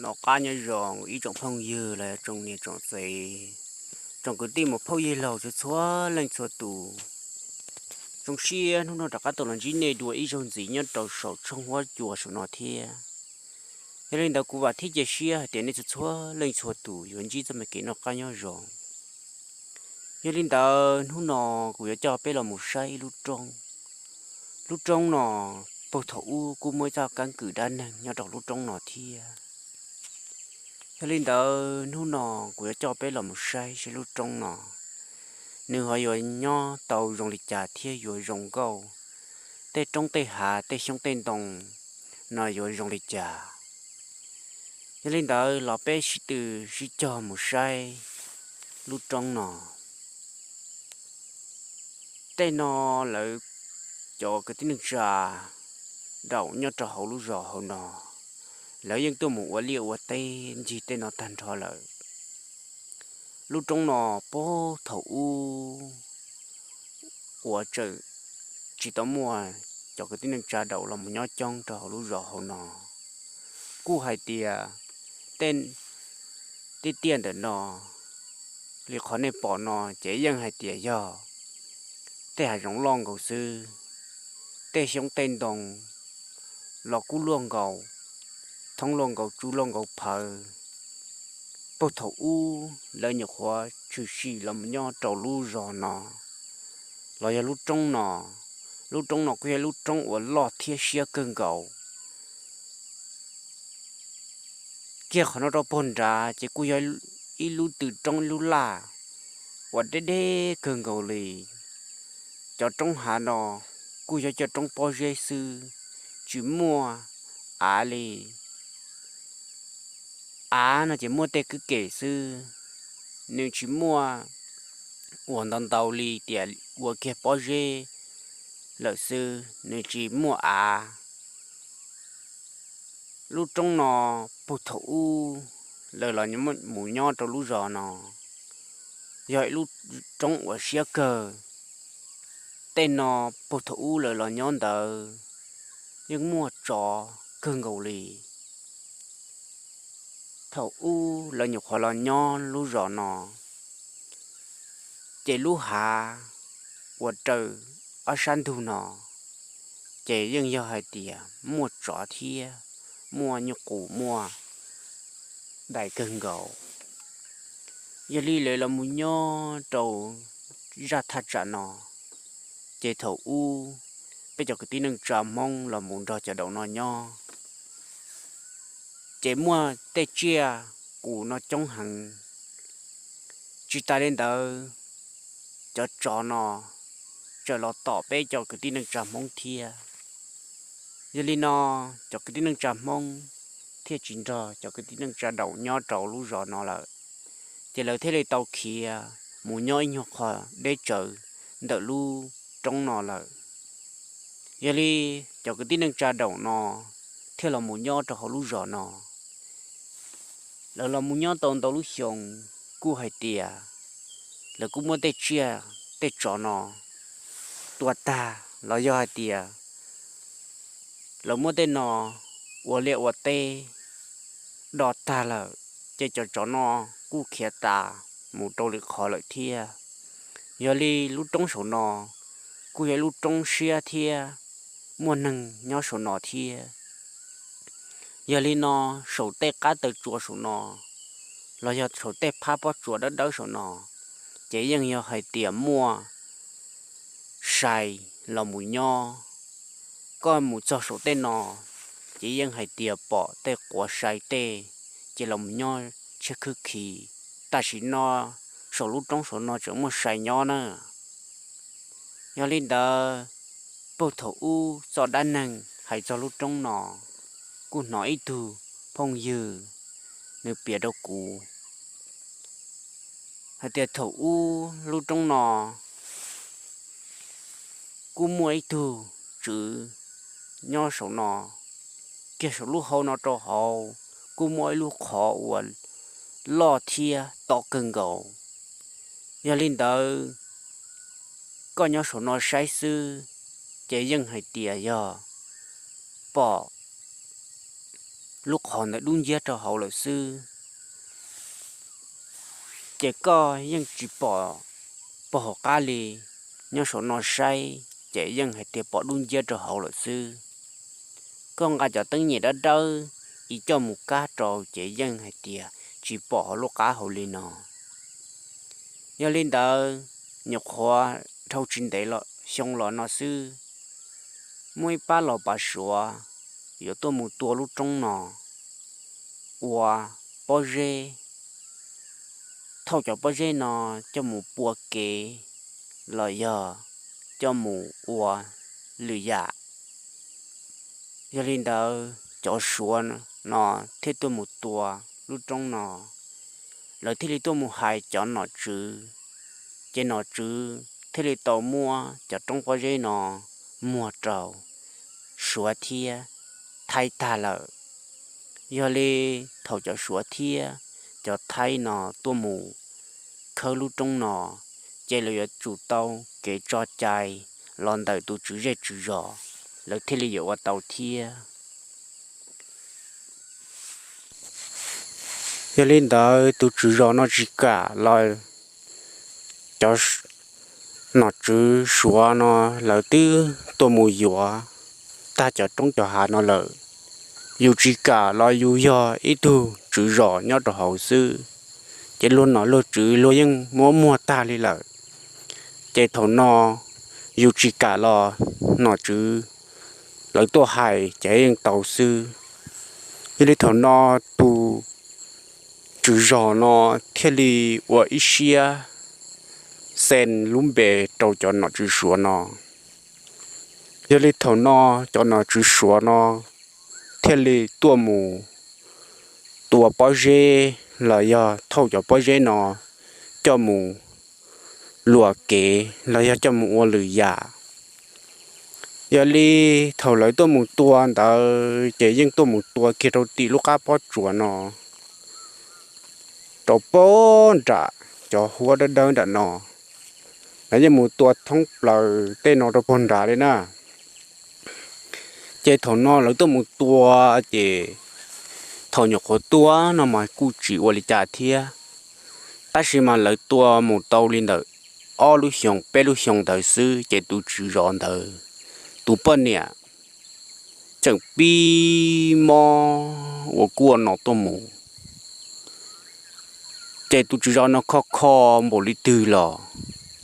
Noj qab nyob zoo ib tsoom phooj ywg los yog tsoom niam tsoom txiv, tsoom kwv tij muam phauj yawg laus txhua txhua leej txhua tus. Zoo siab hnub no rov qab tau los ntsib nej dua ib zaug ntxiv nyob rau saum tshooj huab cua saum no thiab. Yog li ntawd kuv vam thiab cia siab hais tias nej txhua txhua leej txhua tus yuav ntsib txoj me kev noj qab nyob zoo. Yog li ntawd hnub no kuv yuav coj peb los mus saib ib lub roob. Lub roob no puag thaum ub kuj muaj ib txoj keeb kwm dab neeg nyob rau lub roob no thiab. Yog li ntawd hnub no kuv yuav coj peb los mus saib saib lub roob no nws ho yuav nyob tau zoo li cas thiab yuav zoo nkauj, tej roob tej hav tej xyoob tej ntoo no yuav zoo li cas. Yog li ntawd los peb sib tw sib cog mus saib lub roob no. Tej no lawv cov kwv tij neej tsa daum nyob rau hauv lub zos hauv no, lawv yeej tuaj mus ua liaj ua teb ncig tej no tag nrho lawm. Lub roob no puag thaum ub uas tseem tsis tau muaj cov kwv tij neej tsa daum los mus nyob coob rau hauv lub zos hauv no, kuj hais tias tej tiaj ntawm no li qhov nej pom no ces yeej hais tias yog tej hav zoov loj nkaus xwb. Tej xyoob tej ntoo los kuj luaj nkaus, thoob luaj nkaus tsuj luaj nkaus phawv. Puag thaum ub lawv nyuam qhuav tshwm sim los mus nyob rau lub zos no los yog lub roob no. Lub roob no kuj yog lub roob uas loj thiab siab kawg nkaus. Kiag qhov no rau puag nrad ces kuj yog ib lub tw roob ib lub laj uas deb deb kawg nkaus li. Cov roob hav no kuj yog cov roob pob zeb xwb, tsis muaj av li. Av no ces muaj tej kwj kem xwb, nws tsis muaj uas ntau ntau li tias ua kiag pob zeb lawm xwb, nws tsis muaj av. Lub roob no puag thaum ub lawv los mus nyob rau lub zos no, yog ib lub roob uas siab kawg. Tej no puag thaum ub lawv los nyob ntawd yeej muaj tsov kawg nkaus li. Thaum ub lawv nyuam qhuav los nyob lub zos no, ces lub hav uas raws ob sab ntug no ces yeej yog hais tias muaj tsov thiab muaj nyuj qus muaj dais kawg nkaus. Yog li lawv los mus nyob rau zaj thaj tsam no, ces thaum ub peb cov kwv tij neej tsa Hmoob los mus nrog cov daum no nyob, ces muaj tej tsiaj qus no coob heev. Tsis tas li ntawd, cov tsov no tseem los tom peb cov kwv tij neej tsa Hmoob thiab. Yog li no, cov kwv tij neej tsa Hmoob thiaj tsis nrog cov kwv tij neej tsa daum nyob rau lub zos no lawm, ces lawv thiaj li tau khiav mus nyob ib nyuag qho deb tsawv ntawm lub roob no lawm. Yog li cov kwv tij neej tsa daum no thiaj los mus nyob rau hauv lub zos no. Lawv los mus nyob tau ntau lub xyoo, kuj hais tias lawv kuj muab tej tsiaj tej tsov no tua tag los yog hais tias lawv muab tej no ua liaj ua teb do tag lawm, ces cov tsov no kuj khiav tas mus rau lwm qhov lawm thiab. Yog li lub roob saum no kuj yog ib lub roob siab thiab muaj neeg nyob saum no thiab. Yog li no, saum tej qab taw tsua saum no los yog saum tej phab pob tsuas dawb dawb saum no, ces yeej yog hais tias muaj sai los mus nyob. Koj mus txog saum tej no, ces yeej hais tias pom tej quav sai tej, ces los mus nyob tshiab khwb khi. Tam sim no saum lub roob saum no tseem muaj sai nyob na. Yog li ntawd, puag thaum ub txoj dab neeg hais txog lub roob no, kuj hnov ib tug phooj ywg nws piav rau kuv hais tias thaum ub lub roob no kuj muaj ib tug tswv nyob saum no, kiag saum lub hau no rau hauv kuj muaj ib lub qhov uas loj thiab tob kawg nkaus. Yog li ntawd, koj nyob saum no saib xwb, ces yeej hais tias yog pom lub qhov ntawd dub nciab rau hauv lawm xwb. Ces koj yeej tsis pom pog hauv qab li, nyob saum no saib ces yeej hais tias pom dub nciab rau hauv lawm xwb. Koj nqa cov teeb nyem dawb dawb ib coj mus kab rau ces yeej hais tias tsis pom hauv lub qab hauv li no. Yog li ntawd, nyuam qhuav dhau tsis ntev xyoo los no xwb, muaj ib pab los pav suav yuav tuaj mus tua lub roob no ua pob zeb, thauj cov pob zeb no coj mus pua kev los yog coj mus ua lwm yam. Yog li ntawd cov suav no thiaj tuaj mus tua lub roob no. Lawv thiaj li tuaj mus hais cov nom tswv, ces nom tswv thiaj li tau muab cov roob pob zeb no muag rau suav thiab thaib tag lawm. Yog li thaum cov suav thiab cov thaib no tuaj mus khawb lub roob no, ces lawv yuav tsum tau kev tso cai los ntawm tus tswv zej tswv zos, lawv thiaj li yuav ua tau thiab. Yog li ntawd tus tswv zos no tsis kam los cov nom tswv suav no lawv twb tuaj mus yuav tag cov roob cov hav no lawm. Yus tsis kam los yus yog ib tug tswv zos nyob rau hauv xwb, ces luag nom luag tswv luag yeej muab muag tag li lawm. Ces thaum no yus tsis kam los nom tswv lawv tuaj hais ces yeej tau xwb. Yog li thaum no tus tswv zos no thiaj li ua ib siab xees lub npe rau cov nom tswv suav no. Yog li thaum no cov nom tswv suav no thiaj li tuaj mus tua pob zeb los yog thauj cov pob zeb no coj mus luam kev los yog coj mus ua lwm yam. Yog li thaum lawv tuaj mus tua ntawd ces yeej tuaj mus tua kiag rau tim lub qab pob tsuas no rau pog nram cov huab dawb dawb nram no. Lawv yeej mus tua thoob plaws tej no rau pog nrad li na. Ces thaum no lawv tuaj mus tua ces thaum nyuam qhuav tua no mas kuj tsis ua li cas thiab, tab sis mas lawv tua mus tau li ntawm ob lub xyoos peb lub xyoos ntawd xwb ces tus tswv zos ntawd tus poj niam tseem pib mob ua kuaj no tuaj mus. Ces tus tswv zos no kho kho npaum li twg los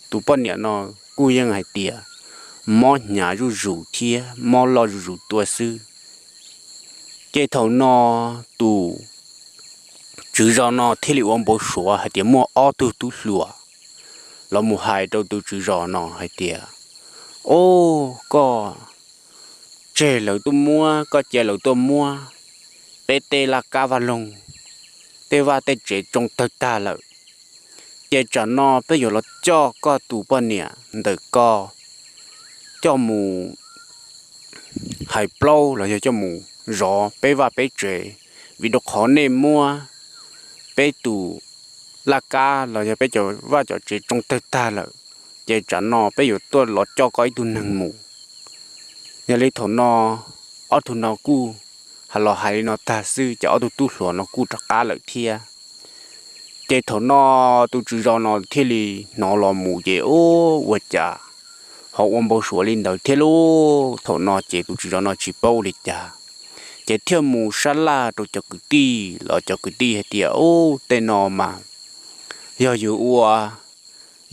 tus poj niam no kuj yeej hais tias mob hnyav zuj zus thiab mob loj zuj zus tuaj xwb. Ces thaum no tus tswv zos no thiaj li ua npau suav hais tias muaj ob tug tub hluas los mus hais rau tus tswv zos no hais tias, Ob, koj tseg lawv tuaj muab, koj cia lawv tuaj muab peb tej laj kab vaj loog, tej vaj tej tsev tsoo tawg tag lawm. Ces tsam no peb yuav los coj koj tus poj niam ntawm koj coj mus hais plaub los yog coj mus zov peb vaj peb tsev, vim rau qhov nej muab peb tus laj kab los yog peb cov vaj cov tsev tsoo tawg tag lawm, ces tsam no peb yuav tuaj los coj koj ib tug neeg mus. Yog li thaum no ob tug no kuj hais los hais li no tag xwb ces ob tug tub hluas no kuj rov qab lawm thiab. Ces thaum no tus tswv zos no thiaj li hnov los mus ces ua cas ho ua npau suav li ntawd thiab lauj. Thaum no ces tus tswv zos no tsis paub ua li cas, ces thiaj mus sab laj rau cov kwv tij los cov kwv tij hais tias, Ub, tej no mas yog yus ua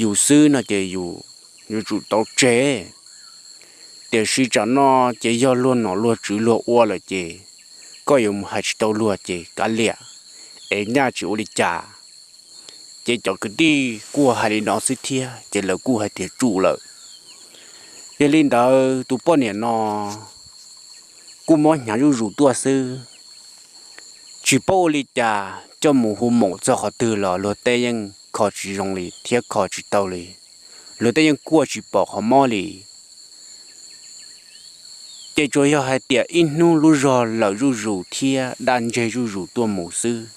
yus xwb no ces yus yuav tsum tau tseg. Tiam sis tsam no ces yog luag nom luag tswv luag ua lawm ces koj yuav mus hais tsis tau luag ces kav liam, es nyaj tsis ua li cas. Ces cov kwv tij kuj hais li no xwb thiab ces lawv kuj hais tias tsum lawm. Yog li ntawd tus poj niam no kuj mob hnyav zuj zus tuaj xwb, tsis paub ua li cas coj mus hu maum txog qhov twg los luag tej yeej kho tsis zoo li thiab kho tsis tau li, luag tej yeej kuaj tsis pom qhov mob li. Ces tsuas yog hais tias ib hnub lub zog lawm zuj zus thiab daj ntseg zuj zus tuaj mus xwb.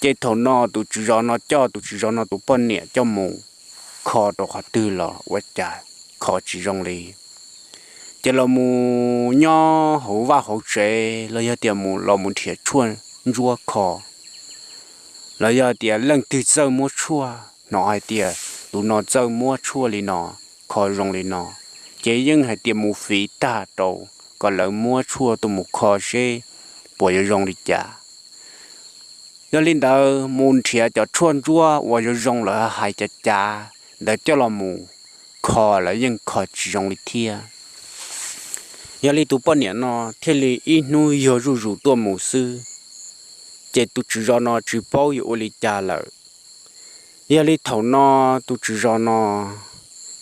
Ces thaum no tus tswv zos no coj tus tswv zos no tus poj niam coj mus kho rau qhov twg los ua cas kho tsis zoo li. Ces los mus nyob hauv vaj hauv tsev los yog tias mus los mus nrhiav tshuaj ntsuab kho, los yog tias leej twg txawj muab tshuaj, hnov hais tias tus no txawj muab tshuaj li no, kho zoo li no, ces yeej hais tias mus fiv tag rau kom lawv muab tshuaj tuaj mus kho seb puas yuav zoo li cas. Yog li ntawd mus nrhiav cov tshuaj ntsuab uas zoo zoo lawv hais cav cav ntawd coj los mus kho los yeej kho tsis zoo li thiab. Yog li tus poj niam no thiaj li ib hnub yog zuj zus tuaj mus xwb, ces tus tswv zos no tsis paub yuav ua li cas lawm. Yog li thaum no tus tswv zos no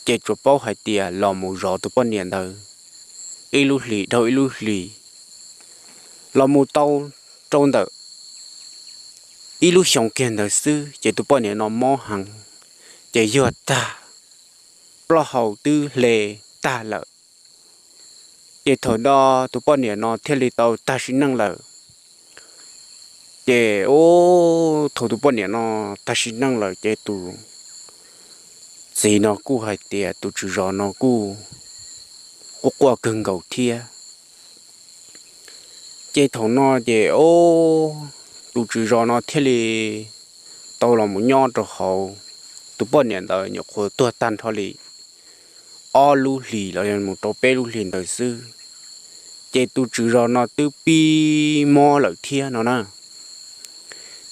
ces tsuas paub hais tias los mus zov tus poj niam ntawd ib lub hlis dhau ib lub hlis, los mus tau rau ntawm ib lub xyoo kiag ntawd xwb ces tus poj niam no mob heev, ces yuag tag, plaub hau twb hle tag lawm. Ces thaum no tus poj niam no thiaj li tau tag sim neej lawm. Ces ub, thaum tus poj niam no tag sim neej lawm ces tus txiv no kuj hais tias tus tswv zos no kuj quaj quaj kawg nkaus thiab. Ces thaum no ces ub, tus tswv zos no thiaj li tau los mus nyob rau hauv, tus poj niam ntawd nyuam qhuav tuag tag nrho li ob lub hlis los yog mus rau peb lub hlis ntawd xwb, ces tus tswv zos no twb pib mob lawm thiab no na.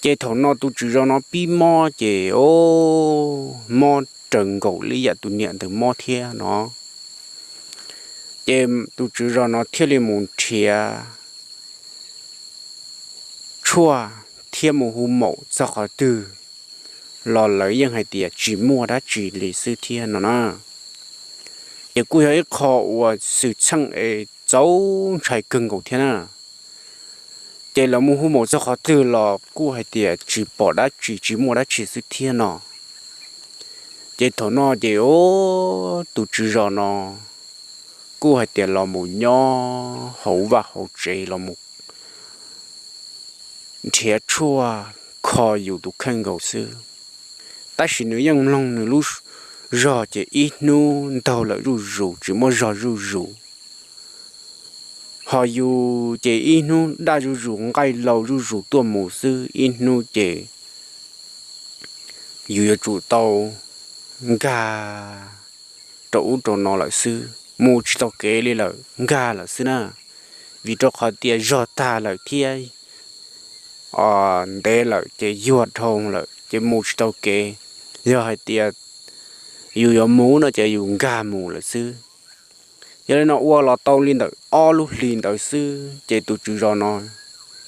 Ces thaum no tus tswv zos no pib mob ces ub, mob raws nkaus li yam tus niam ntawd mob thiab no. Ces tus tswv zos no thiaj li mus nrhiav tshuaj thiab mus hu maum txog qhov twg los lawv yeej hais tias tsis muaj dab tsi li xwb thiab no na. Ces kuj yog ib qho uas xwm txheej es txaus ntshai kawg nkaus thiab na. Ces lawv mus hu maum txog qhov twg los kuj hais tias tsis pom dab tsi, tsis muaj dab tsi xwb thiab no. Ces thaum no ces ub, tus tswv zos no kuj hais tias los mus nyob hauv vaj hauv tsev los mus nrhiav tshuaj kho yus tus kheej nkaus xwb. Tab sis nws yeej mloog nws lub zog ces ib hnub ntaug lawm zuj zus, tsis muaj zog zuj zus. Ho yus ces ib hnub daj zuj zus, nqaij laus zuj zus tuaj mus xwb, ib hnub ces yus yuav tsum tau nkag rau ub rau no lawm xwb, mus tsis tau kev li lawm, nkag lawm xwb na. Vim rau qhov tias zog tag lawm thiab ntev lawm ces yuag dhau lawm ces mus tsis tau kev. Yog hais tias yus yuav mus no ces yus nkag mus lawm xwb. Yog li no ua los tau li ntawm ob lub hlis ntawd xwb ces tus tswv zos no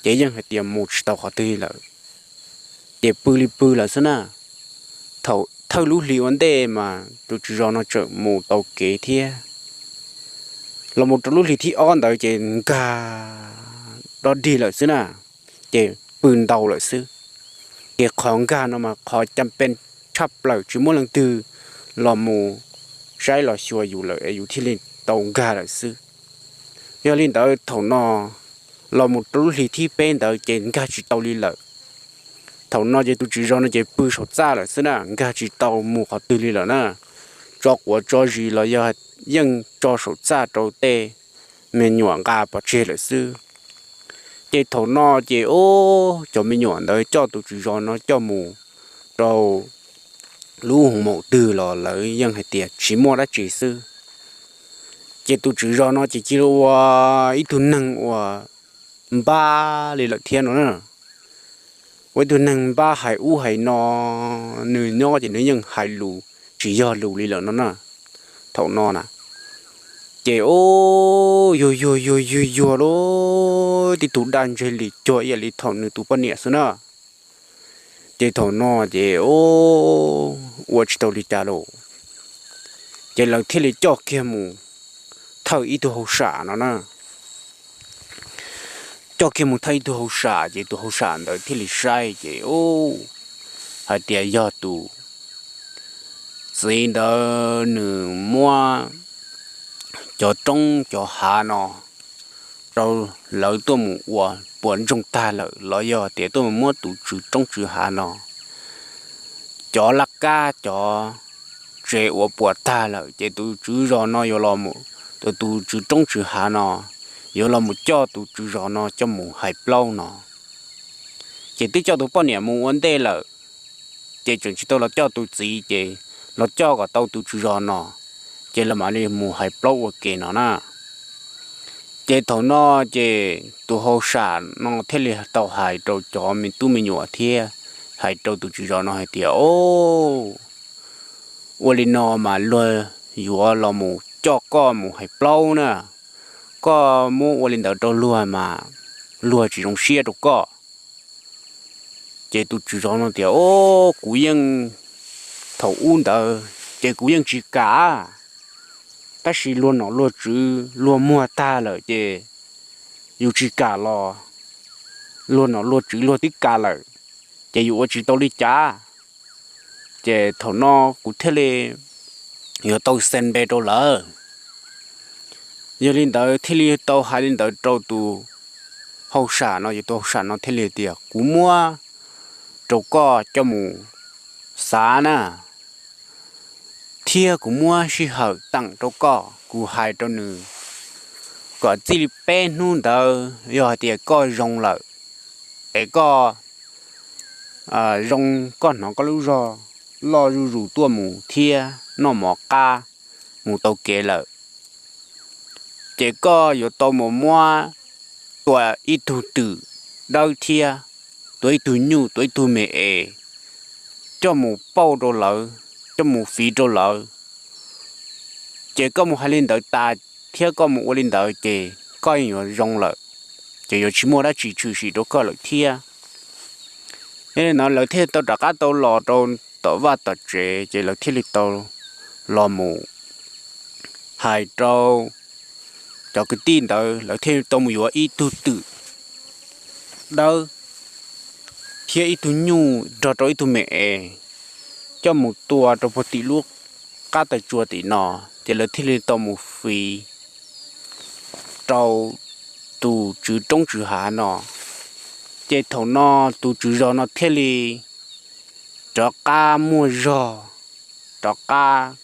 ces yeej hais tias mus tsis tau qhov twg li lawm, ces pw li pw lawm xwb na. Thaum thawj lub hlis ua ntej mas tus tswv zos no tseem mus tau kev thiab. Los mus rau lub hlis thib ob ntawd ces nkag dog dig lawm xwb na, ces pw ntau lawm xwb. Ces qhov nkag no mas qhov cam pes tshaj plaws, tsis muaj leej twg los mus saib los xyuas yus lawm es yus thiaj li tau nkag lawm xwb. Yog li ntawd thaum no los mus rau lub hlis thib peb ntawd ces nkag tsis tau li lawm. Thaum no ces tus tswv zos no ces pw saum txaj lawm xwb na, nkag tsis tau mus qhov twg li lawm na. Tso quav tso zis los yog yeej tso saum txaj rau tej me nyuam nqa pov tseg lawm xwb. Ces thaum no ces ub, cov me nyuam ntawd coj tus tswv zos no coj mus rau lub hoos maum twg los lawv yeej hais tias tsis muaj dab tsi xwb. Ces tus tswv zos no ces cia li ua ib tug neeg uas npab li lawm thiab no na. Ua ib tug neeg npab hais ub hais no, nws nyob ces nws yeej hais lus tsis yog lus li lawm no na. Thaum no na, ces ub, yuag yuag yuag yuag yuag lub tib tug daj ntseg li cuag ib yam li thaum nws tus poj niam xwb na. Ces thaum no ces ub, ua tsis tau li cas los, ces lawv thiaj li coj kiag mus thawj ib tug hauj sam no na. Coj kiag mus thawj ib tug hauj sam ces tus hauj sam ntawd thiaj li saib ces ub, hais tias yog tus txiv ntawd nws muab cov roob cov hav no rau lawv tuaj mus ua puas ntsoog tag lawm los yog tias tuaj mus muab tus tswv roob tswv hav no cov laj kab cov tsev ua puas tag lawm ces tus tswv zos no yuav los mus tus, tus tswv roob tswv hav no yuav los mus coj tus tswv zos no coj mus hais plaub no. Ces twb coj tus poj niam mus ua ntej lawm, ces tseem tsis tau los coj tus txiv, ces los coj kom tau tus tswv zos no, ces los mam li mus hais plaub ua ke no na. Ces thaum no ces tus hauj sam no thiaj li tau hais rau cov me tub me nyuam thiab hais rau tus tswv zos no hais tias, O, ua li no mas luag yuav los mus coj koj mus hais plaub na, koj muab ua li ntawd rau luag mas luag tsis zoo siab rau koj. Ces tus tswv zos no tias, O, kuv yeej, thaum ub ntawd ces kuv yeej tsis kam, tab sis luag nom luag tswv luag muag tag lawm ces yus tsis kam los, luag nom luag tswv luag twb kam lawm, ces yus ua tsis tau li cas. Ces thaum no kuv thiaj li yuav tau xees npe rau lawv. Yog li ntawd thiaj li tau hais li ntawd rau tus hauj sam no, yog tus hauj sam no thiaj li tias, Kuv muab rau koj coj mus xav na, thiab kuv muab sij hawm teem rau koj, kuv hais rau nws kom txij li peb hnub ntawd yog hais tias koj zoo lawm, es koj zoo, koj hnov koj lub zog loj zuj zus tuaj mus thiab noj mov qab mus tau kev lawm, ces koj yuav tau mus muab tua ib tug twm dawb thiab tua ib tug nyuj, tua ib tug me es coj mus pauj rau lawv, coj mus fiv rau lawv. Ces koj mus hais li ntawd tas thiab koj mus ua li ntawd ces koj yeej yuav zoo lawm, ces yuav tsis muaj dab tsi tshwm sim rau koj lawm thiab. Yog li no lawv thiaj tau rov qab tau los rau tom vaj tom tsev, ces lawv thiaj li tau los mus hais rau cov kwv tij ntawd, lawv thiaj tau mus yuav ib tug twm dawb thiab ib tug nyuj nrog rau ib tug me es coj mus tua rau puag tim lub qab taw tsua tim no, ces lawv thiaj li tau mus fiv rau tus tswv roob tswv hav no. Ces thaum no tus tswv zos no thiaj li rov qab muaj zog, rov qab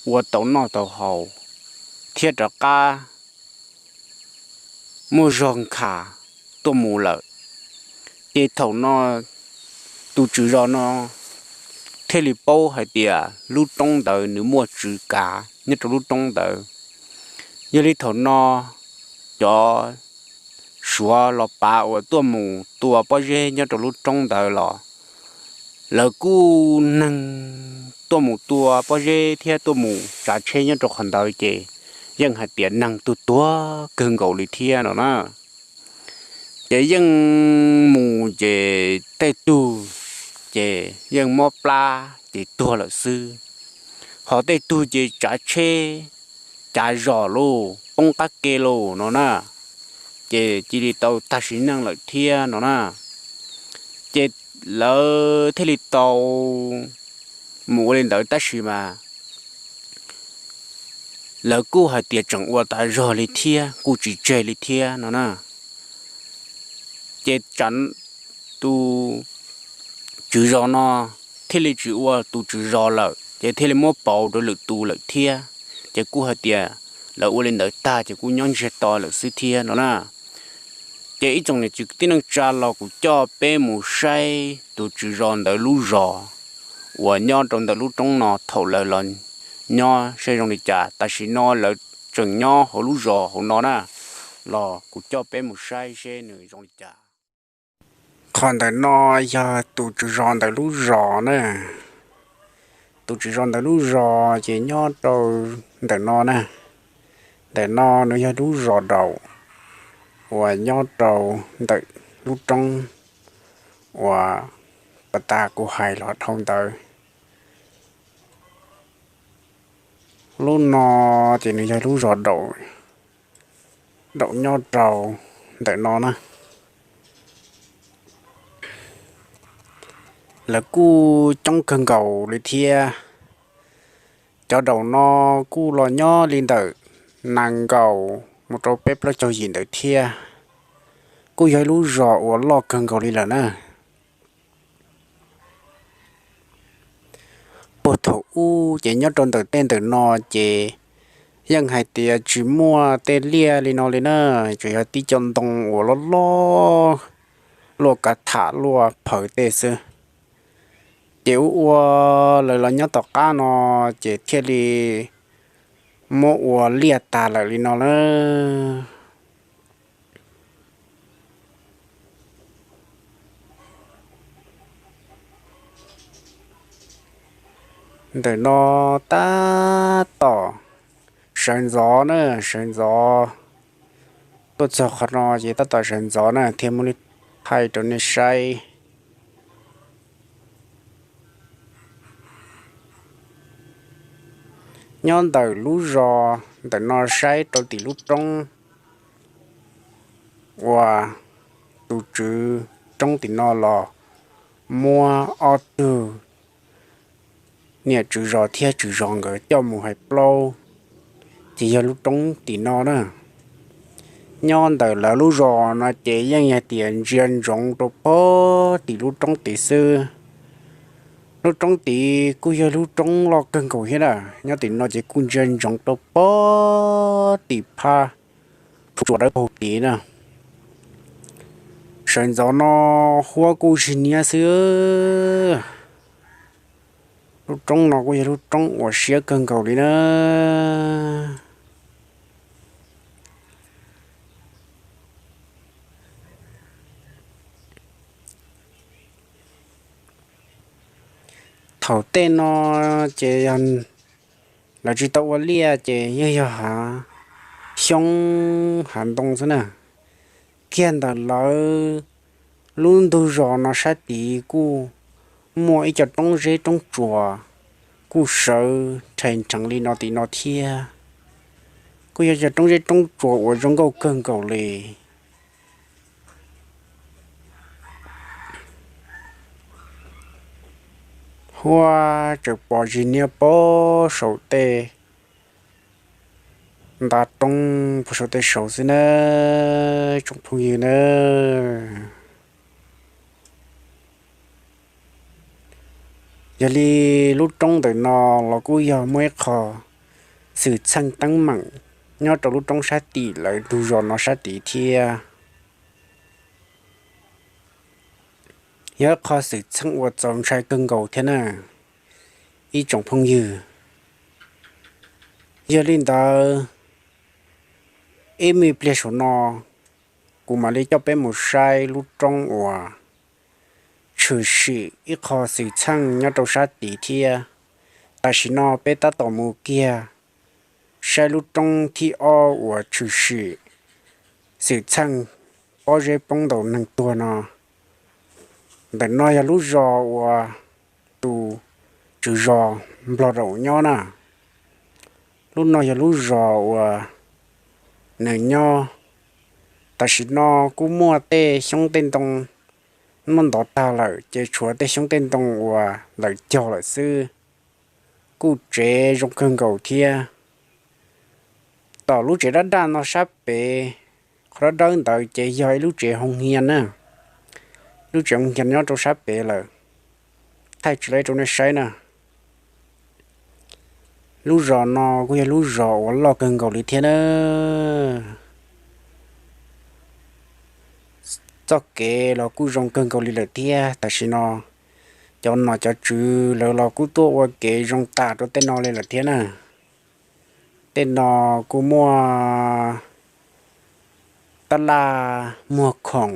ua tau noj tau haus, thiab rov qab muaj zog nkhav tuaj mus lawm. Ces thaum no tus tswv zos no thiaj li paub hais tias lub roob ntawd nws muaj tswv kav nyob rau lub roob ntawd. Yog li thaum no cov Suav los pav uas tuaj mus tua pob zeb nyob rau lub roob ntawd los lawv kuj neeg tuaj mus tua pob zeb thiab tuaj mus tsav tsheb nyob rau qhov ntawd ces yeej hais tias neeg tuag tuag kawg nkaus li thiab no na. Ces yeej mus ces tej tug ces yeej mob plab ces tuag lawm xwb, ho tej tug ces tsav tsheb cav zos lauj, poob qab ke lauj no na, ces cia li tau tag sim neej lawm thiab no na. Ces lawv thiaj li tau mus ua li ntawd tab sis mas lawv kuj hais tias tseem ua tas zog li thiab, kuj tsis tseg li thiab no na. Ces tus tswv zos no thiaj li tsis ua tus tswv zos lawm, ces thiaj li muab pauv rau lwm tus lawm thiab. Ces kuj hais tias lawv ua li ntawd tag ces kuj nyob ntsiag to lawm xwb thiab no na. Ces ib tsoom niam txiv kwv tij neej tsa los kuv coj peb mus saib tus tswv zos ntawd lub zos uas nyob rau ntawm lub roob no thaum lawv los nyob saib zoo li cas. Tam sim no lawv tseem nyob hauv lub zos hauv no na, los kuv coj peb mus saib seb nws zoo li cas. Qhov ntawm no yog tus tswv zos ntawd lub zos na. Tus tswv zos ntawd lub zos ces nyob rau ntawm no na. Ntawm no nws yog lub zos daus uas nyob rau ntawm lub roob uas pas tas kuv hais los dhau ntawd. Lub no ces nws yog lub zos daus, daus nyob rau ntawm no na. Lawv kuj coob kawg nkaus li thiab. Cov daus no kuj los nyob li ntawm nees nkaum mus rau peb plaub caug yim ntawd thiab. Kuj yog ib lub zos uas loj kawg nkaus li lawm na. Puag thaum ub ces nyob rau ntawm tej ntawm no ces yeej hais tias tsis muaj tej liaj li no li na, tsuas yog tib co ntoo uas loj loj luaj kav tham luaj phaws tej xwb. Ces ua ua lawv los nyob tom qab no ces thiaj li muab ua liaj tas lawm li no lawm. Ntawm no tab tom sawv ntxov na, sawv ntxov tuaj txog qhov no ces tab tom sawv ntxov na thiaj muab thaij rau nej saib. Nyob ntawm lub zos ntawm no saib rau tim lub roob uas tus tswv roob tim no los muab ob tug niam tswv zos thiab tswv zos nkawd coj mus hais plaub, ces yog lub roob tim no na. Nyob ntawm lawv lub zos no ces yeej yog tias ntsia ntsoov rau pog tim lub roob tid xwb. Lub roob tid kuj yog lub roob loj kawg nkaus thiab na, nyob tim no ces kuj ntsia ntsoov rau pog tim phab tsuas dawb paug tid na. Sawv ntxov no huab kuj zig niab xwb. Lub roob no kuj yog lub roob uas siab kawg nkaus li na. Thaum tej no ces yog lawv tsis tau ua liaj ces yeej yog hav xyoob hav ntoo xwb na. Kiag ntawm lawv lub ntug zos no sab tid kuj muaj ib co roob zeb roob tsuas kuj sawv rhais nrheev li no tim no thiab. Kuj yog cov roob zeb roob tsuas uas zoo nkauj kawg nkaus li. Huab tseem pom zig niab pog saum tej nta roob pog saum tej saud xwb na, tsoom phooj ywg na. Yog li lub roob ntawm no los kuj yog muaj ib qho xwm txheej teeb meem nyob rau lub roob sab tim lawv ntug zos no sab tid thiab. Yog ib qho xwm txheej uas txaus ntshai kawg nkaus thiab na ib tsoom phooj ywg. Yog li ntawd, ib me pliag saum no kuv mam li coj peb mus saib lub roob uas tshwm sim ib qho xwm txheej nyob rau sab tid thiab. Tam sim no peb tab tom mus kiag saib lub roob thib ob uas tshwm sim xwm txheej pob zeb poob ntaus neeg tuag no. Ntawm no yog lub zos uas tus tswv zos nplog daum nyob na. Lub no yog lub zos uas nws nyob. Tam sim no kuj muaj tej xyoob tej ntoo muab ntov tag lawm ces tshuav tej xyoob tej ntoo uas lawm cog lawm xwb. Kuj tsev zoo kawg nkaus thiab. Tom lub tsev dab daj no sab pem, qhov dawb dawb ntawd ces yog ib lub tsev hoo hia na. Lub tsev hoo hia nyob rau sab pem lawm, thaij tsis tau rau nej saib na. Lub zos no kuj yog lub zos uas loj kawg nkaus li thiab na. Txoj kev los kuj zoo kawg nkaus li lawm thiab. Tam sim no cov nom cov tswv lawv los kuj tuaj ua kev zoo tas rau tej no li lawm thiab na. Tej no kuj muaj tab laj muag khoom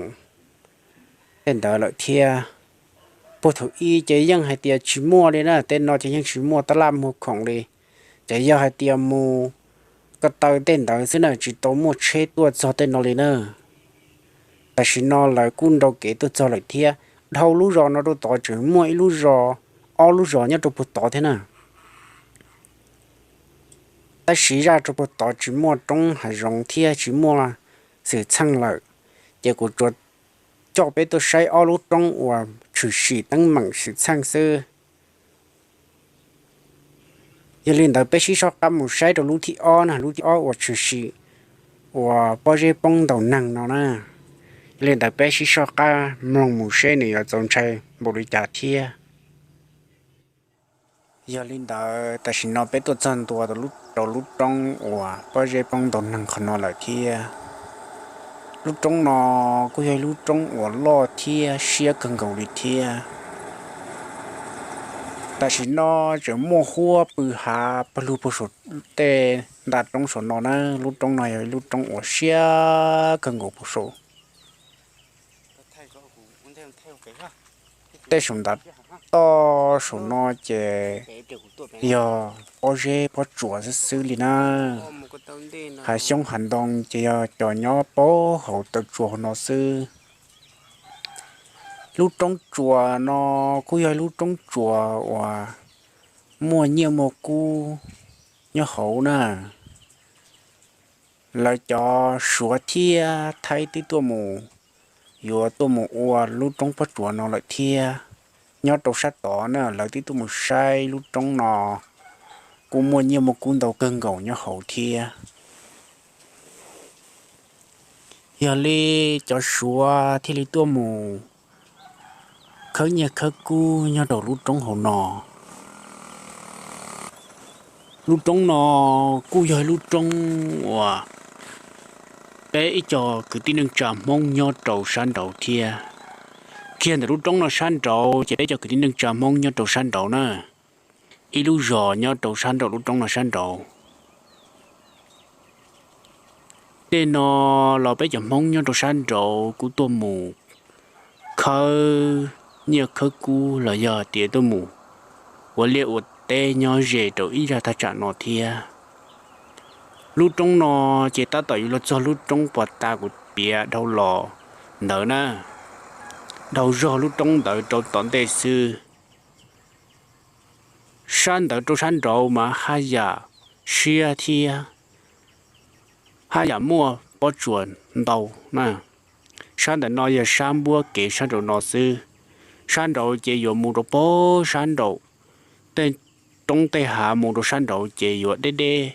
tej ntawd lawm thiab. Puag thaum ub ces yeej hais tias tsis muaj li na, tej no ces yeej tsis muaj tab laj muag khoom li. Ces yog hais tias mus ko taw tej ntawd xwb na, tsis tau muaj tsheb tuaj txog tej no li na. Tam sim no lawv kuj nrau kev tuaj txog lawm thiab. Dhau lub zos no rau tod tseem muaj ib lub zos, ob lub zos nyob rau puag tod thiab na. Tab sis zaj rau puag tod tsis muaj roob hav zoov thiab tsis muaj xwm txheej lawm, ces kuv tsuas coj peb tuaj saib ob lub roob uas tshwm sim teeb meem xwm txheej xwb. Yog li ntawd peb sib soj qab mus saib rau lub thib ob na, lub thib ob uas tshwm sim uas pob zeb poob ntaus neeg no na. Yog li ntawd peb sib soj qab mloog mus seb nws yuav txaus ntshai npaum li cas thiab. Yog li ntawd tam sim no peb tuaj txog ntua rau lub roob uas pob zeb poob ntau neeg qhov no lawm thiab. Lub roob no kuj yog ib lub roob uas loj thiab siab kawg nkaus li thiab. Tam sim no tseem muaj huab pw hav pawg lug puag saum tej nta roob saum no na. Lub roob no yog ib lub roob uas siab kawg nkaus puag saum. Tej saum ntav toj saum no ces yog pob zeb pob tsuas xwb xwb li na. Hav xyoob hav ntoo ces yog cov nyob puag hauv taw tsuas no xwb. Lub roob tsuas no kuj yog lub roob tsuas uas muaj nyiaj muaj kub nyob hauv na. Lawv cov Suav thiab Thaib twb tuaj mus, yuav tuaj mus ua lub roob pob tsuas no lawm thiab. Nyob rau sab tod na lawv twb tuaj mus saib lub roob no kuj muaj nyiaj muaj kub ntau kawg nkaus nyob hauv thiab. Yog li cov Suav thiaj li tuaj mus khawb nyiaj khawb kub nyob rau lub roob hauv no. Lub roob no kuj yog ib lub roob uas peb ib co kwv tij neej tsa Hmoob nyob rau sab nraud thiab. Kiag ntawm lub roob no sab nraud ces peb cov kwv tij neej tsa Hmoob nyob rau sab nraud na, ib lub zos nyob rau sab nraum lub roob no sab nraud. Tej no los peb cov Hmoob nyob rau sab nraud kuj tuaj mus khawb nyiaj khawb kub los yog tias tuaj mus ua liaj ua teb nyob ze rau ib zaj thaj tsam no thiab. Lub roob no ces tab tom yuav luag txog lub roob puag ta kuv piav dhau los ntawd na, dhau zog lub roob ntawd rau tom ntej xwb. Sab ntawd rau sab nraud mas haj yam siab thiab haj yam muaj pob tsuas ntau na. Sab ntawm no yog sab npuab kev sab nraum no xwb. Sab nraud ces yuav mus rau pem sab nraum tej roob tej hav mus rau sab nraud ces yuav deb deb,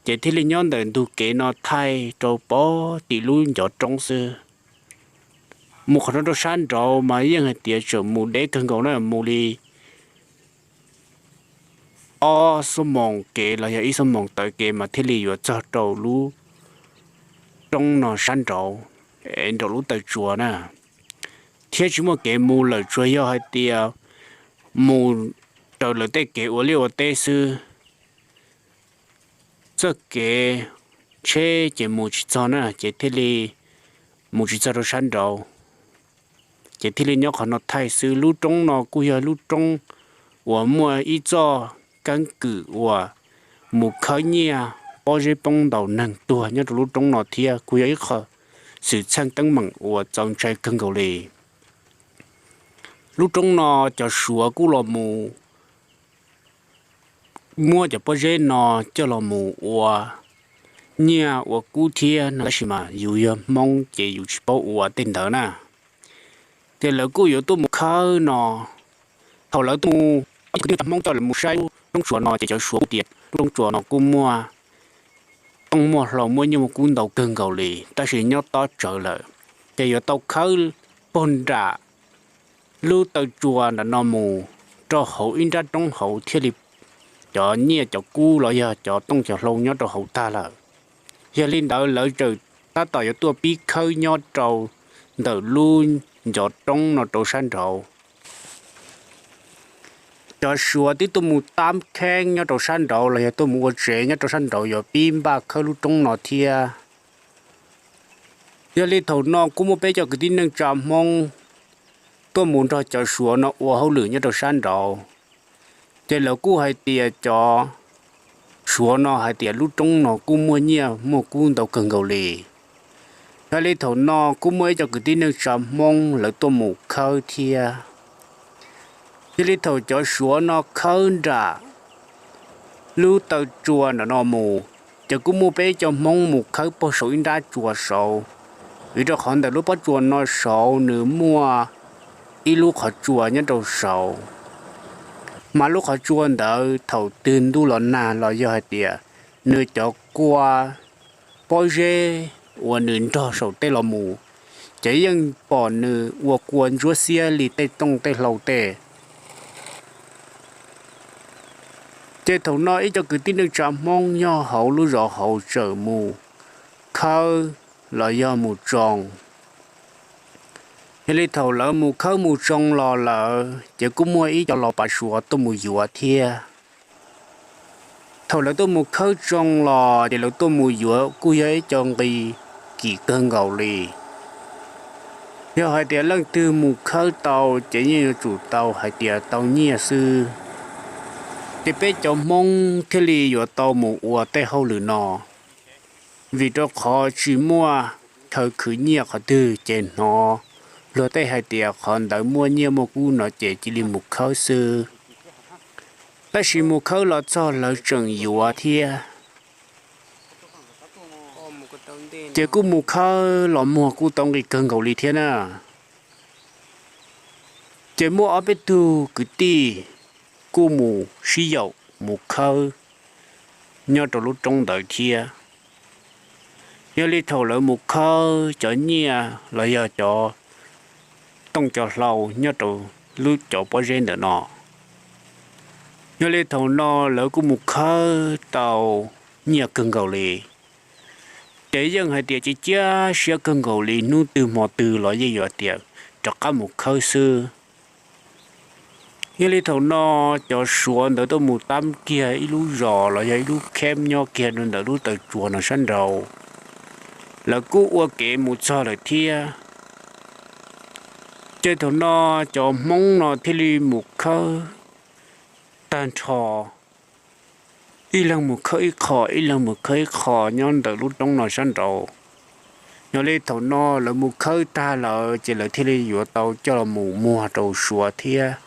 ces thiaj li nyob ntawm ntug kev no thaij rau pem tim lub ncov roob xwb. Mus qhov no rau sab nraud mas yeej hais tias tseem mus deb kawg nkaus na, mus li ob xuab moos kev los yog ib xuab moos tawm kev mas thiaj li yuav txog rau lub roob no sab nraud, nraum lub taw tsua na. Thiab tsis muaj kev mus lawm, tsuas yog hais tias mus raws lawv tej kev ua liaj ua teb xwb. Txoj kev tsheb ces mus tsis txog na, ces thiaj li mus tsis txog rau sab nraud, ces thiaj li nyob qhov no thaij xwb. Lub roob no kuj yog lub roob uas muaj ib txoj keeb kwm uas mus khawb nyiaj pob zeb poob ntaus neeg tuag nyob rau lub roob no thiab, kuj yog ib qho xwm txheej teeb meem uas txaus ntshai kawg nkaus li. Lub roob no cov Suav kuj los mus muab cov pob zeb no coj los mus ua nyiaj ua kub thiab no, tab sis mas yus yog Hmoob ces yus tsis paub ua tej ntawd na. Ces lawv kuj yuav tuaj mus khawb no. Thaum lawv tuaj mus, cov Hmoob coj lawv mus saib lub roob tsuas no ces cov Suav kuj tias lub roob tsuas no kuj muaj tooj muaj hlau muaj nyiaj muaj kub ntau kawg nkaus li, tab sis nyob tob tsawv lawm, ces yuav tau khawb puag nram lub taw tsua nram no mus rau hauv ib nrab roob hauv thiaj li cov nyiaj cov kub los yog cov tooj cov hlau nyob rau hauv tag lawm. Yog li ntawd lawv txawm tab tom yuav tuaj pib khawb nyob rau ntawm lub ncov roob no rau sab nraud. Cov Suav twb tuaj mus tab kheeb nyob rau sab nraud los yog tuaj mus ua tsev nyob rau sab nraud yuav pib npaj khawb lub roob no thiab. Yog li thaum no kuj muaj peb cov kwv tij neej tsa Hmoob tuaj mus nrog cov Suav no ua hauj lwm nyob rau sab nraud. Ces lawv kuj hais tias cov Suav no hais tias lub roob no kuj muaj nyiaj muaj kub ntau kawg nkaus li. Yog li thaum no kuj muaj ib co kwv tij neej tsa Hmoob lawv tuaj mus khawb thiab. Yog li thaum cov Suav no khawb nram lub taw tsua nram no mus, ces kuj muaj peb cov Hmoob mus khawb puag saum ib nrab tsua saud, vim rau qhov ntawm lub pob tsuas no saud nws muaj ib lub qhov tsua nyob rau saud. Mas lub qhov tsua ntawd thaum twg ntuj los nag los yog hais tias nws cov kua pob zeb uas nws nrog saum tej los mus, ces yeej pom nws ua kua ntsuab xiab li tej tooj tej hlau tej. Ces thaum no ib co kwv tij neej tsa Hmoob nyob hauv lub zos hauv tseem mus khawb los yog mus tsoo. Yog li thaum lawv mus khawb mus tsoo los lawm ces kuj muaj ib co los pav Suav tuaj mus yuav thiab. Thaum lawv tuaj mus khawb tsoo los ces lawv tuaj mus yuav kuj yog ib co nqi kim kawg nkaus li. Yog hais tias leej twg mus khawb tau ces yeej yuav tsum tau hais tias tau nyiaj xwb. Ces peb cov Hmoob thiaj li yuav tau mus ua tej hauj lwm no, vim rau qhov tsis muaj chaw khwv nyiaj qhov twg ces hnov luag tej hais tias qhov ntawd muaj nyiaj muaj kub no ces cia li mus khawb xwb. Tab sis mus khawb los txog lawv tseem yuav thiab. Ces kuj mus khawb los muag kuj tau nqi kawg nkaus li thiab na. Ces muaj ob peb tug kwv tij kuj mus sib yaum mus khawb nyob rau lub roob ntawd thiab. Yog li thaum lawv mus khawb cov nyiaj los yog cov tooj cov hlau nyob rau lub cov pob zeb ntawm no, yog li thaum no lawv kuj mus khawb tau nyiaj kawg nkaus li. Ces yeej hais tias cia cia siab kawg nkaus li, hnub twg hmo twg los yeej yuav tias rov qab mus khawb xwb. Yog li thaum no cov Suav ntawd tuaj mus tab kiag ib lub zos los yog ib lub kheb nyob kiag rau ntawm lub taw tsuas no sab nraud, lawv kuj ua kev mus txog lawm thiab. Ces thaum no cov Hmoob no thiaj li mus khawb tag nrho, ib leeg mus khawb ib qho, ib leeg mus khawb ib qho nyob ntawm lub roob no sab nraud. Yog li thaum no lawv mus khawb tag lawm ces lawv thiaj li yuav tau coj los mus muag rau Suav thiab,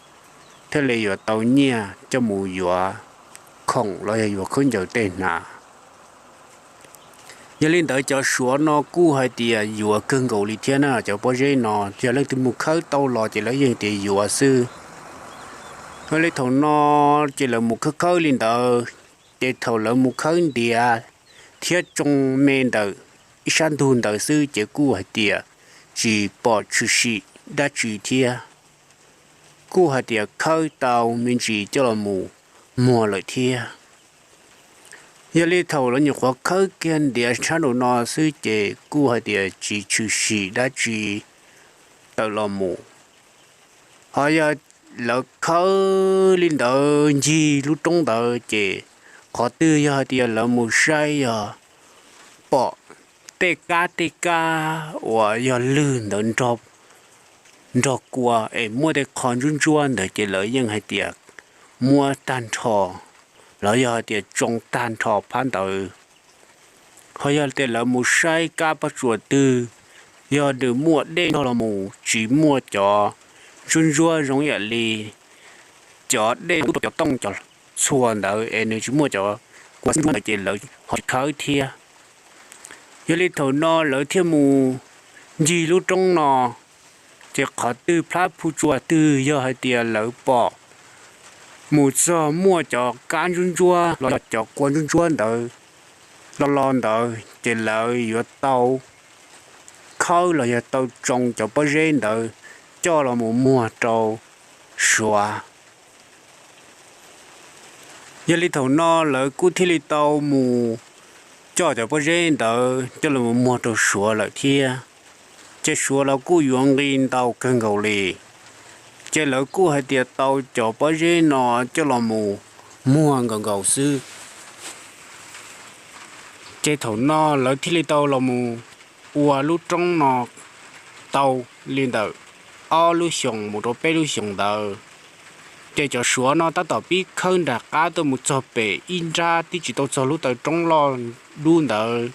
thiaj li yuav tau nyiaj coj mus yuav khoom los yog yuav khaub ncaws tej hnav. Yog li ntawd cov Suav no kuj hais tias yuav kawg nkaus li thiab na, cov pob zeb no yog leej twg mus khawb tau los ces lawv yeej tias yuav xwb. Yog li thaum no ces lawv mus khawb khawb li ntawd, ces thaum lawv mus khawb ntiav thiab tsoo me ntawm ib sab ntug ntawd xwb ces kuj hais tias tsis pom tshwm sim dab tsi thiab. Kuj hais tias khawb tau me ntsis coj los mus muag lawm thiab. Yog li thaum lawv nyuam qhuav khawb kiag ntiav sab nraum no xwb ces kuj hais tias tsis tshwm sim dab tsi tawm los mus. Ho yog lawv khawb li ntawd ncig lub roob ntawd ces qhov twg yog hais tias lawv mus saib yog pom tej kab tej kab uas yog lwg ntawd nrog kua es muaj tej qho ntsuab ntsuab ntawd ces lawv yeej hais tias muab tag nrho los yog hais tias tsoo tag nrho phab ntawd. Ho yog tias lawv mus saib kab pob tsuas twg yog nws muaj dej nrog los mus tsis muaj cov ntsuab ntsuab zoo ib yam li cov dej ntub rau cov tooj cov txhua ntawd es nws tsis muaj cov kua ntsuab ntawd ces lawv ho tsis khawb thiab. Yog li thaum no lawv thiaj mus ncig lub roob no, ces qhov twg plab phu tsuas twg yog hais tias lawv pom mus txog muaj cov kab ntsuab ntsuab los yog cov kua ntsuab ntsuab ntawd los los ntawd ces lawv yuav tau khawb los yog tau tsoo cov pob zeb ntawd coj los mus muag rau Suav. Yog li thaum no lawv kuj thiaj li tau mus coj cov pob zeb ntawd coj los mus muag rau Suav lawm thiab. Ces Suav los kuj yuav nqi ntau kawg nkaus li, ces lawv kuj hais tias tau cov pob zeb no coj los mus muag nkaus nkaus xwb. Ces thaum no lawv thiaj li tau los mus ua lub roob no tau li ntawm ob lub xyoos mus rau peb lub xyoos ntawd. Ces cov Suav no tab tom pib khawb nram qab tuaj mus txog pem ib nrab twb tsis tau txog lub taw roob loj dub ntawd.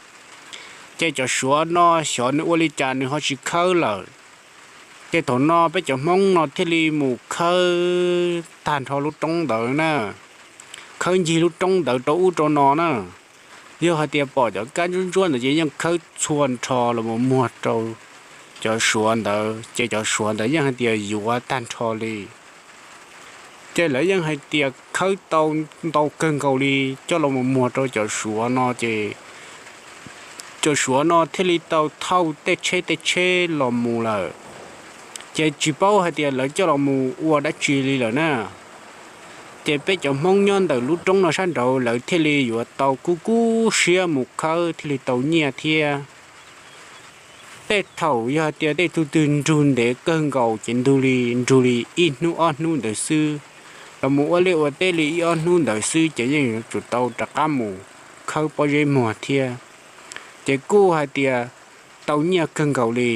Ces cov Suav no xyov nws ua li cas nws ho tsis khawb lawm. Ces thaum no peb cov Hmoob no thiaj li mus khawb tag nrho lub roob ntawd na, khawb ncig lub roob ntawd rau ub rau no na. Yog hais tias pom cov kab ntsuab ntsuab ntawd ces yeej khawb txhua nrho los mus muag rau cov Suav ntawd, ces cov Suav ntawd yeej hais tias yuav tag nrho li. Ces lawv yeej hais tias khawb tau ntau kawg nkaus li coj los mus muag rau cov Suav no, ces cov Suav no thiaj li tau thauj tej tsheb tej tsheb los mus lawm. Ces tsis paub hais tias lawv coj los mus ua dab tsi li lawm na. Ces peb cov Hmoob nyob ntawm lub roob no sab nraud lawv thiaj li yuav tau kub kub siab mus khawb thiaj li tau nyiaj thiab. Tej thaum yog hais tias tej tug twg nrug ntev kawg nkaus ces nrug li nrug li ib hnub ob hnub ntawd xwb, los mus ua liaj ua teb li ib ob hnub ntawd xwb ces yeej yuav tsum tau rov qab mus khawb pob zeb muag thiab. Ces kuj hais tias tau nyiaj kawg nkaus li.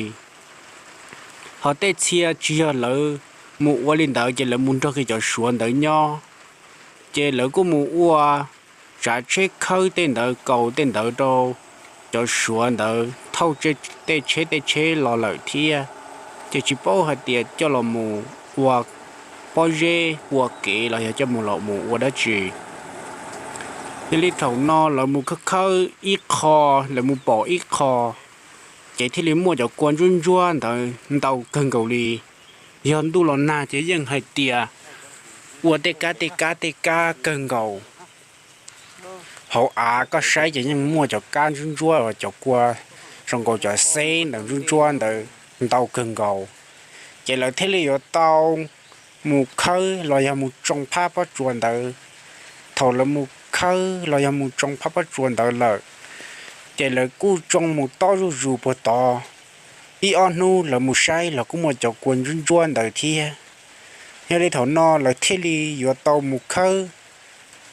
Ho tej txhia tsis yog lawv mus ua li ntawd ces lawv mus nrog kiag cov Suav ntawd nyob, ces lawv kuj mus ua tsav tsheb khawb tej ntawd, kaus tej ntawd rau cov Suav ntawd thauj tej tsheb tej tsheb los lawm thiab. Ces tsis paub hais tias coj los mus ua pob zeb ua kev los yog coj mus los mus ua dab tsi. Yog li thaum no lawv mus khawb khawb ib qho, lawv mus pom ib qho, ces thiaj li muaj cov kua ntsuab ntsuab ntawd ntau kawg nkaus li. Yog ntuj los nag ces yeej hais tias ua tej kab tej kab tej kab kawg nkaus. Hauv av koj saib ces yeej muaj cov kab ntsuab ntsuab uas cov kua zoo nkaus cov xeb ntawd ntsuab ntsuab ntawd ntau kawg nkaus. Ces lawv thiaj li yuav tau mus khawb los yog mus tsoo phab pob tsuas ntawd. Thaum lawv mus khawb los yog mus tsoo phab pob tsuas ntawd lawm, ces lawv kuj tsoo mus tob zuj zus puag tod. Ib ob hnub lawv mus saib los kuj muaj cov kua ntsuab ntsuab ntawd thiab. Yog li thaum no lawv thiaj li yuav tau mus khawb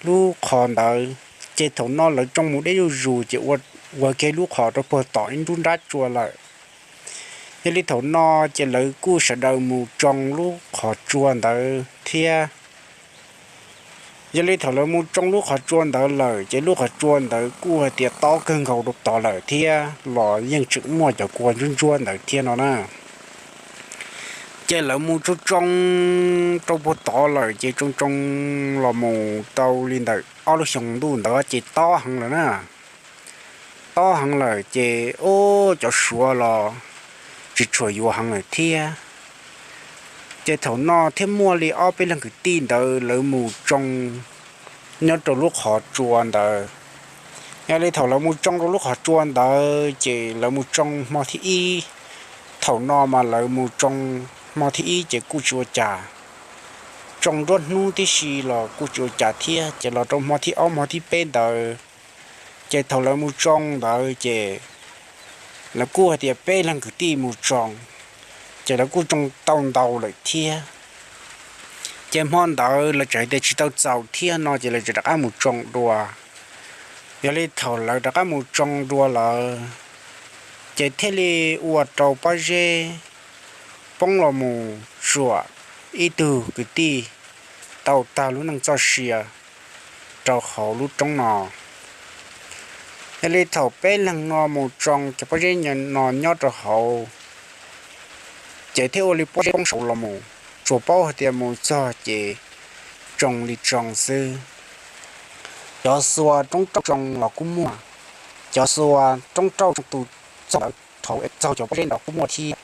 lub qhov ntawd. Ces thaum no lawv tsoo mus deb zuj zus ces ua kiag lub qhov rau puag tom ib nrub nrab tsua lawm. Yog li thaum no ces lawv kuj sawv daws mus tsoo lub qhov tsua ntawd thiab. Yog li thaum lawv mus tsoo lub qhov tsua ntawd lawm ces lub qhov tsua ntawd kuj hais tias tob kawg nkaus rau tod lawm thiab los yeej tseem muaj cov kua ntsuab ntsuab ntawd thiab no na. Ces lawv mus tsoo tsoo rau puag tod lawm ces tsoo tsoo los mus tau li ntawm ob lub xyoo ntuj ntawd ces tob heev lawm na. Tob heev lawm ces ub cov Suav los tsis tshua yuav heev lawm thiab. Ces thaum no thiaj muaj li ob peb leeg kwv tij ntawd lawv mus tsoo nyob rau lub qhov tsua ntawd. Yog li thaum lawv mus tsoo rau lub qhov tsua ntawd ces lawv mus tsoo hmo thib ib. Thaum no mas lawv mus tsoo hmo thib ib ces kuj tsis ua cas, tsoo nruab hnub tib si los kuj tsis ua cas thiab. Ces los rau hmo thib ob hmo thib peb ntawd, ces thaum lawv mus tsoo ntawd ces lawv kuj hais tias peb leeg kwv tij mus tsoo, ces lawv kuj tsoo tau ntau lawm thiab. Ces hmo ntawd lawv tseem hais tias tsis tau txaus thiab no ces lawv tseem rov qab mus tsoo dua. Yog li thaum lawv rov qab mus tsoo dua lawm, ces thiaj li ua rau pob zeb poob los mus tsuam ib tug kwv tij tau tag lub neej txoj sia rau hauv lub roob no. Yog li thaum peb leeg no mus tsoo cov pob zeb no nyob rau hauv, ces thiaj ua li pob zeb poob saud los mus, tsuas paub hais tias mus txog ces tsoo li tsoo xwb. Cov xuas roob rauj tsoo los kuj muaj, cov xuas roob rauj tsoo tus txog thaum txog cov pob zeb ntawd kuj muaj thiab.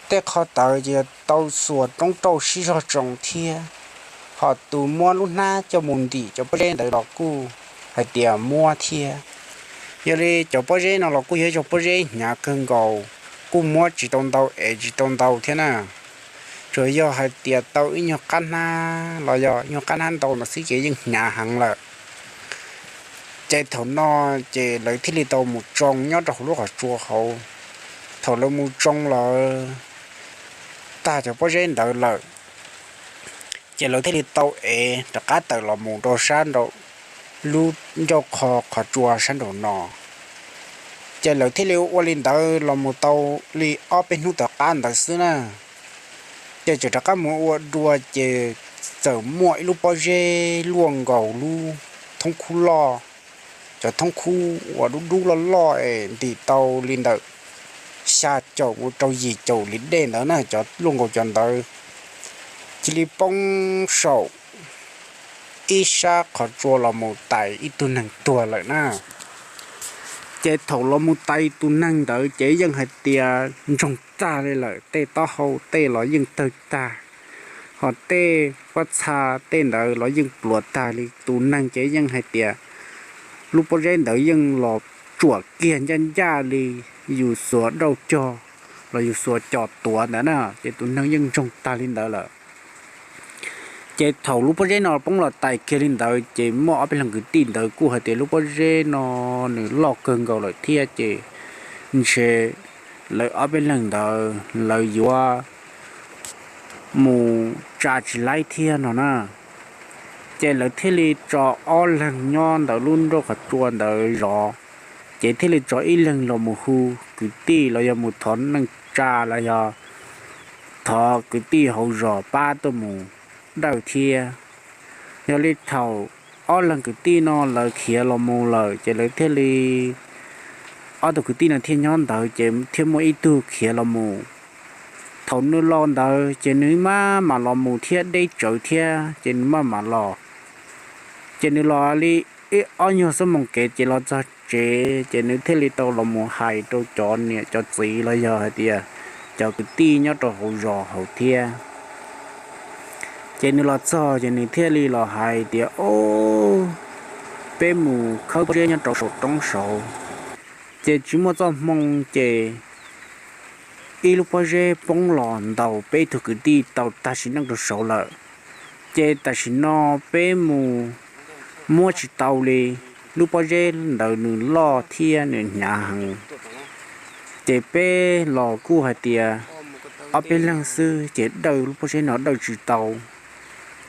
Tej qhov tawv ces tau xuas roob rauj sib zog tsoo thiab, ho tus muab lub hnab coj mus ntim cov pob zeb ntawd los kuj hais tias muab thiab. Yog li cov pob zeb no los kuj yog cov pob zeb hnyav kawg nkaus, kuj muab tsis tau ntau es tsis tau ntau thiab na. Tsuas yog hais tias tau ib nyuag qab hnab los yog ib nyuag qab hnab ntau no xwb ces yeej hnyav heev lawm. Ces thaum no ces lawv thiaj li tau mus tsoo nyob rau hauv lub qhov tsua hauv. Thaum lawv mus tsoo lawm tag cov pob zeb ntawd lawm, ces lawv thiaj li tau ev rov qab tawm los mus rau sab nraum lub ncauj qho qhov tsua sab nraum no. Ces lawv thiaj li ua li ntawd los mus tau li ob peb hnub tom qab ntawd xwb na. Ces tseem rov qab mus ua dua ces txawm muaj ib lub pob zeb luaj nkaus lub thoob khub loj, cov thoob khub uas dub dub loj loj es ntim tau li ntawm xya caum mus rau yim caum li dej ntawd na, cov luaj nkaus cov ntawd cia li poob saum ib sab qhov tsua los mus tais ib tug neeg tuag lawm na. Ces thaum los mus tais tus neeg ntawd ces yeej hais tias ntsoog tag li lawm, tej taub hau tej los yeej tawg tag, ho tej pob txha tej ntawd los yeej pluav tag li. Tus neeg ces yeej hais tias lub pob zeb ntawd yeej los tsuam kiag ncaj ncaj li yus xuas dauj cog los yus xuas cos tuav ntawd na, ces tus neeg yeej ntsoog tag li ntawd lawm. Ces thaum lub pob zeb no poob los tais kiag li ntawd ces muaj ob peb leeg kwv tij ntawd kuj hais tias lub pob zeb no nws loj kawg nkaus lawm thiab ces ntshe lawv ob peb leeg ntawd lawv yuav mus tsa tsis laib thiab no na. Ces lawv thiaj li tso ob leeg nyob ntawm lub nroog qhov tsua ntawd zov, ces thiaj li tso ib leeg los mus hu kwv tij los yog mus thov neej tsa los yog thov kwv tij hauv zos pab tuaj mus dawj thiab. Yog li thaum ob leeg kwv tij no lawv khiav los mus lawm ces lawv thiaj li, ob tug kwv tij no thiaj nyob ntawd ces thiaj muaj ib tug khiav los mus. Thaum nws los ntawd ces nws maj mam los mus thiab deb tsawv thiab ces nws maj mam los. Ces nws los li ib ob nyuag xuab moos kev ces los txog tsev ces nws thiaj li tau los mus hais rau cov niam cov txiv los yog hais tias cov kwv tij nyob rau hauv zos hauv thiab. Ces nws los txog ces nws thiaj li los hais tias, o, peb mus khawb pob zeb nyob rau saum roob saud, ces tsis muaj txoj hmoo ces ib lub pob zeb poob los ntaus peb tug kwv tij tau tag sim neej rau saud lawm. Ces tam sim no peb mus muab tsis tau li, lub pob zeb ntawd nws loj thiab nws hnyav heev. Ces peb los kuj hais tias ob peb leeg xwb ces dawj lub pob zeb no dawj tsis tau.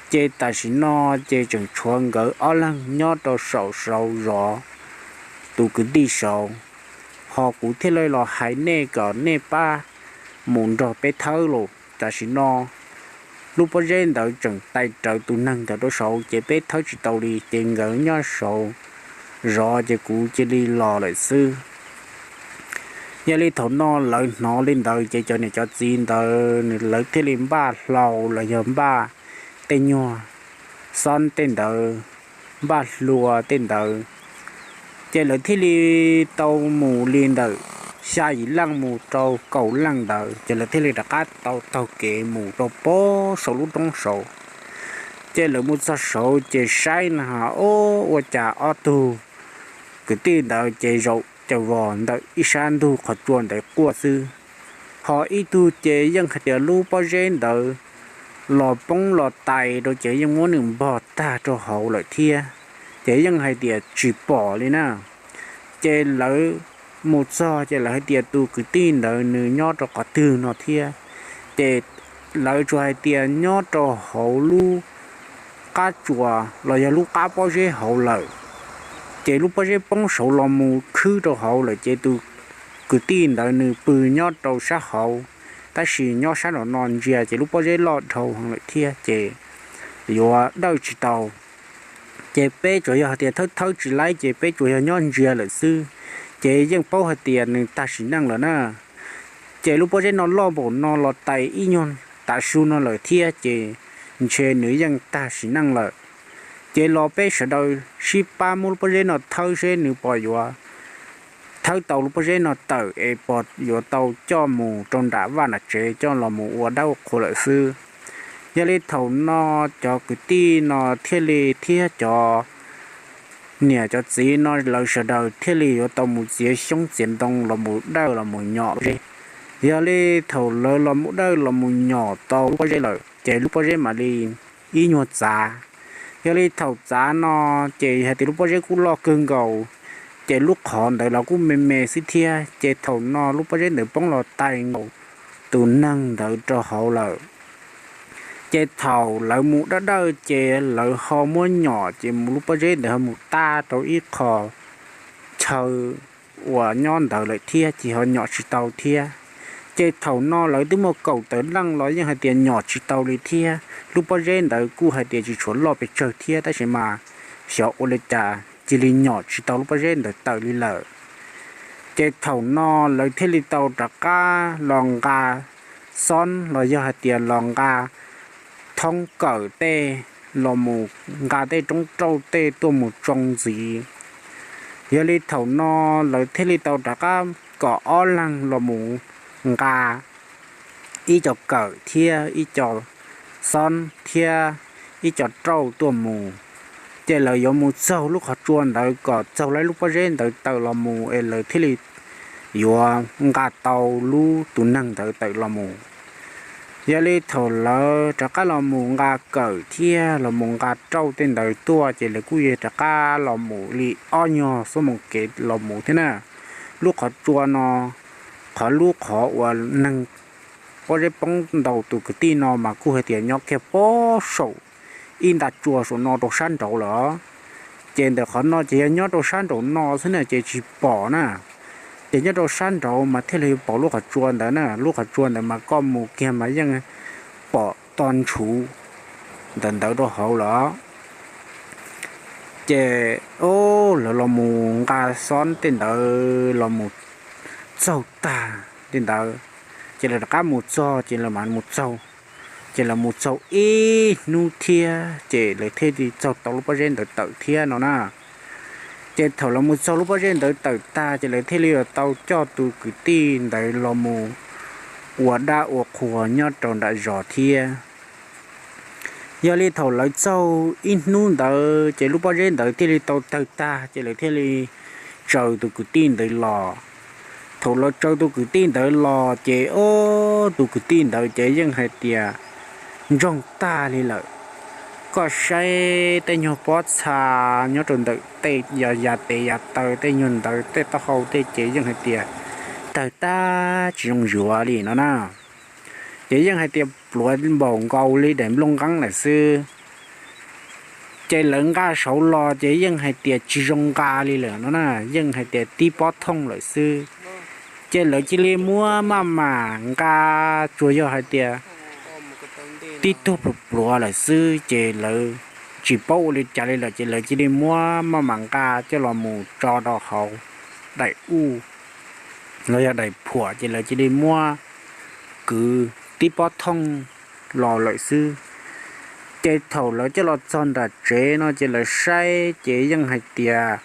Ces tam sim no ces tseem tshuav nkawd ob leeg nyob rau saum saud zov tus kwv tij saud, ho kuv thiaj li los hais nej kom nej pab mus nrog peb thawb los tam sim no lub pob zeb ntawd tseem tais rawv tus neeg ntawd rau saud ces peb thawb tsis tau li ces nkawd nyob saud zov ces kuv cia li los lawm xwb. Yog li thaum no lawv hnov li ntawd ces cov niam cov txiv ntawd lawv thiaj li npaj hlau los yog npaj tej nyuag xob tej ntawd, npaj hlua tej ntawd, ces lawv thiaj li tau mus li ntawm xya yim leej mus rau kaum leej ntawd ces lawv thiaj li rov qab tau taug kev mus rau pem saum lub roob saud. Ces lawv mus txog saud ces saib na, o, ua cas ob tug kwv tij ntawd ces zaum caws vos ntawm ib sab ntug qhov tsua ntawd quaj xwb, ho ib tug ces yeej hais tias lub pob zeb ntawd los poob los tais rau ces yeej muab nws npog tag rau hauv lawm thiab, ces yeej hais tias tsis pom li na. Ces lawv mus txog ces lawv hais tias tus kwv tij ntawd nws nyob rau qhov twg no thiab, ces lawv tsuas hais tias nyob rau hauv lub qab tsuas los yog lub qab pob zeb hauv lawm. Ces lub pob zeb poob saud los mus khwb rau hauv lawm ces tus kwv tij ntawd nws pw nyob rau sab hauv, tab sis nyob sab nraum no ntsia ces lub pob zeb loj dhau heev lawm thiab ces yuav dawj tsis tau. Ces peb tsuas yog hais tias thawb thawb tsis laib ces peb tsuas yog nyob ntsia lawm xwb, ces yeej paub hais tias nws tag sim neej lawm na. Ces lub pob zeb no loj npaum no los tais ib nyuag tav su no lawm thiab ces ntshe nws yeej tag sim neej lawm. Ces los peb sawv daws sib pab muab lub pob zeb no thawb seb nws puas yuav thawb tau lub pob zeb no tawm es puas yuav tau coj mus rau nram vaj nram tsev coj los mus ua dab ua qhua lawm xwb. Yog li thaum no cov kwv tij no thiaj li thiab cov niam cov txiv no lawv sawv daws thiaj li yuav tau mus txiav xyoob txiav ntoo los mus dawj los mus nyom zeb. Yog li thaum lawv los mus dawj los mus nyom tau lub pob zeb lawm ces lub pob zeb mam li ib nyuag txav. Yog li thaum txav no ces hais tias lub pob zeb kuj loj kawg nkaus, ces lub qhov ntawd los kuj me me xwb thiab, ces thaum no lub pob zeb ntawd poob los tais nkaus tus neeg ntawd rau hauv lawm. Ces thaum lawv mus dawj dawj ces lawv ho muab nyom ces mus lub pob zeb ntawd ho mus tab rau ib qho chaw uas nyob ntawd lawm thiab ces ho nyom tsis tau thiab. Ces thaum no lawv twb muaj kaum tawm leej los yeej hais tias nyom tsis tau li thiab, lub pob zeb ntawd kuj hais tias tsis tshua loj pes tsawg thiab tab sis mas xyov ua li cas cia li nyom tsis tau lub pob zeb ntawd tawm li lawm. Ces thaum no lawv thiaj li tau rov qab los nqa xob los yog hais tias los nqa thoob kawm tej los mus nqa tej roob rauj tej tuaj mus tsoo ntxiv. Yog li thaum no lawv thiaj li tau rov qab kom ob leeg los mus nqa ib co kawm thiab ib co xob thiab ib co rauj tuaj mus, ces lawv yuav mus txaug lub qhov tsua ntawd kom txaug lawv lub pob zeb ntawd tawm los mus es lawv thiaj li yuav nqa tau lub tus neeg ntawd tawm los mus. Yog li thaum lawv rov qab los mus nqa kawm thiab los mus nqa rauj tej ntawd tuaj ces lawv kuj yog rov qab los mus li ob nyuag xuab moos kev los mus thiab na. Lub qhov tsua no, qhov lub qhov uas neeg pob zeb poob ntaus tus kwv tij no mas kuj hais tias nyob kiag pob saum ib nta tsua saum no rau sab nraud lawm. Ces ntawm qhov no ces yog nyob rau sab nraum no xwb na ces tsis pom na. Ces nyob rau sab nraud mas thiaj li pom lub qhov tsua ntawd na, lub qhov tsua ntawd mas koj mus kiag mas yeej pom toj ntshuv ntawm ntawd rau hauv lawm. Ces lawv los mus nqa xob tej ntawd los mus txaug tag tej ntawd, ces lawv rov qab mus txog ces lawv mam mus txaug. Ces lawv mus txaug ib hnub thiab ces lawv thiaj li txaug tau lub pob zeb ntawd tawm thiab no na. Ces thaum lawv mus txog lub pob zeb ntawd tawm tag ces lawv thiaj li tau coj tus kwv tij ntawd los mus ua dab ua qhua nyob rau nram zos thiab. Yog li thaum lawv txaug ib hnub ntawd ces lub pob zeb ntawd thiaj li tau tawg tag ces lawv thiaj li tsaws tus kwv tij ntawd los. Thaum lawv tsaws tus kwv tij ntawd los ces ob tus kwv tij ntawd ces yeej hais tias ntsoog tag li lawm. Koj saib tej nyuag pob txha nyob rau ntawm tej yas tes yas taw tej nyuag ntawd tej taub hau tej ces yeej hais tias tawg tag tsis zoo yuav li no na. Ces yeej hais tias pluav npaum nkaus li daim nplooj nqeeb lawm xwb. Ces lawv nqa saud los ces yeej hais tias tsis zoo nqa li lawm no na, yeej hais tias tib pob thooj lawm xwb. Ces lawv cia li muab maj mam nqa, tsuas yog hais tias tib tug pluav pluav lawm xwb ces lawv tsis paub ua li cas li lawm ces lawv cia li muab maj mam nqa coj los mus tso rau hauv daim uj los yog daim phuam ces lawv cia li muab kwv tib pob thooj los lawm xwb. Ces thaum lawv coj los txog nram tsev no ces lawv saib ces yeej hais tias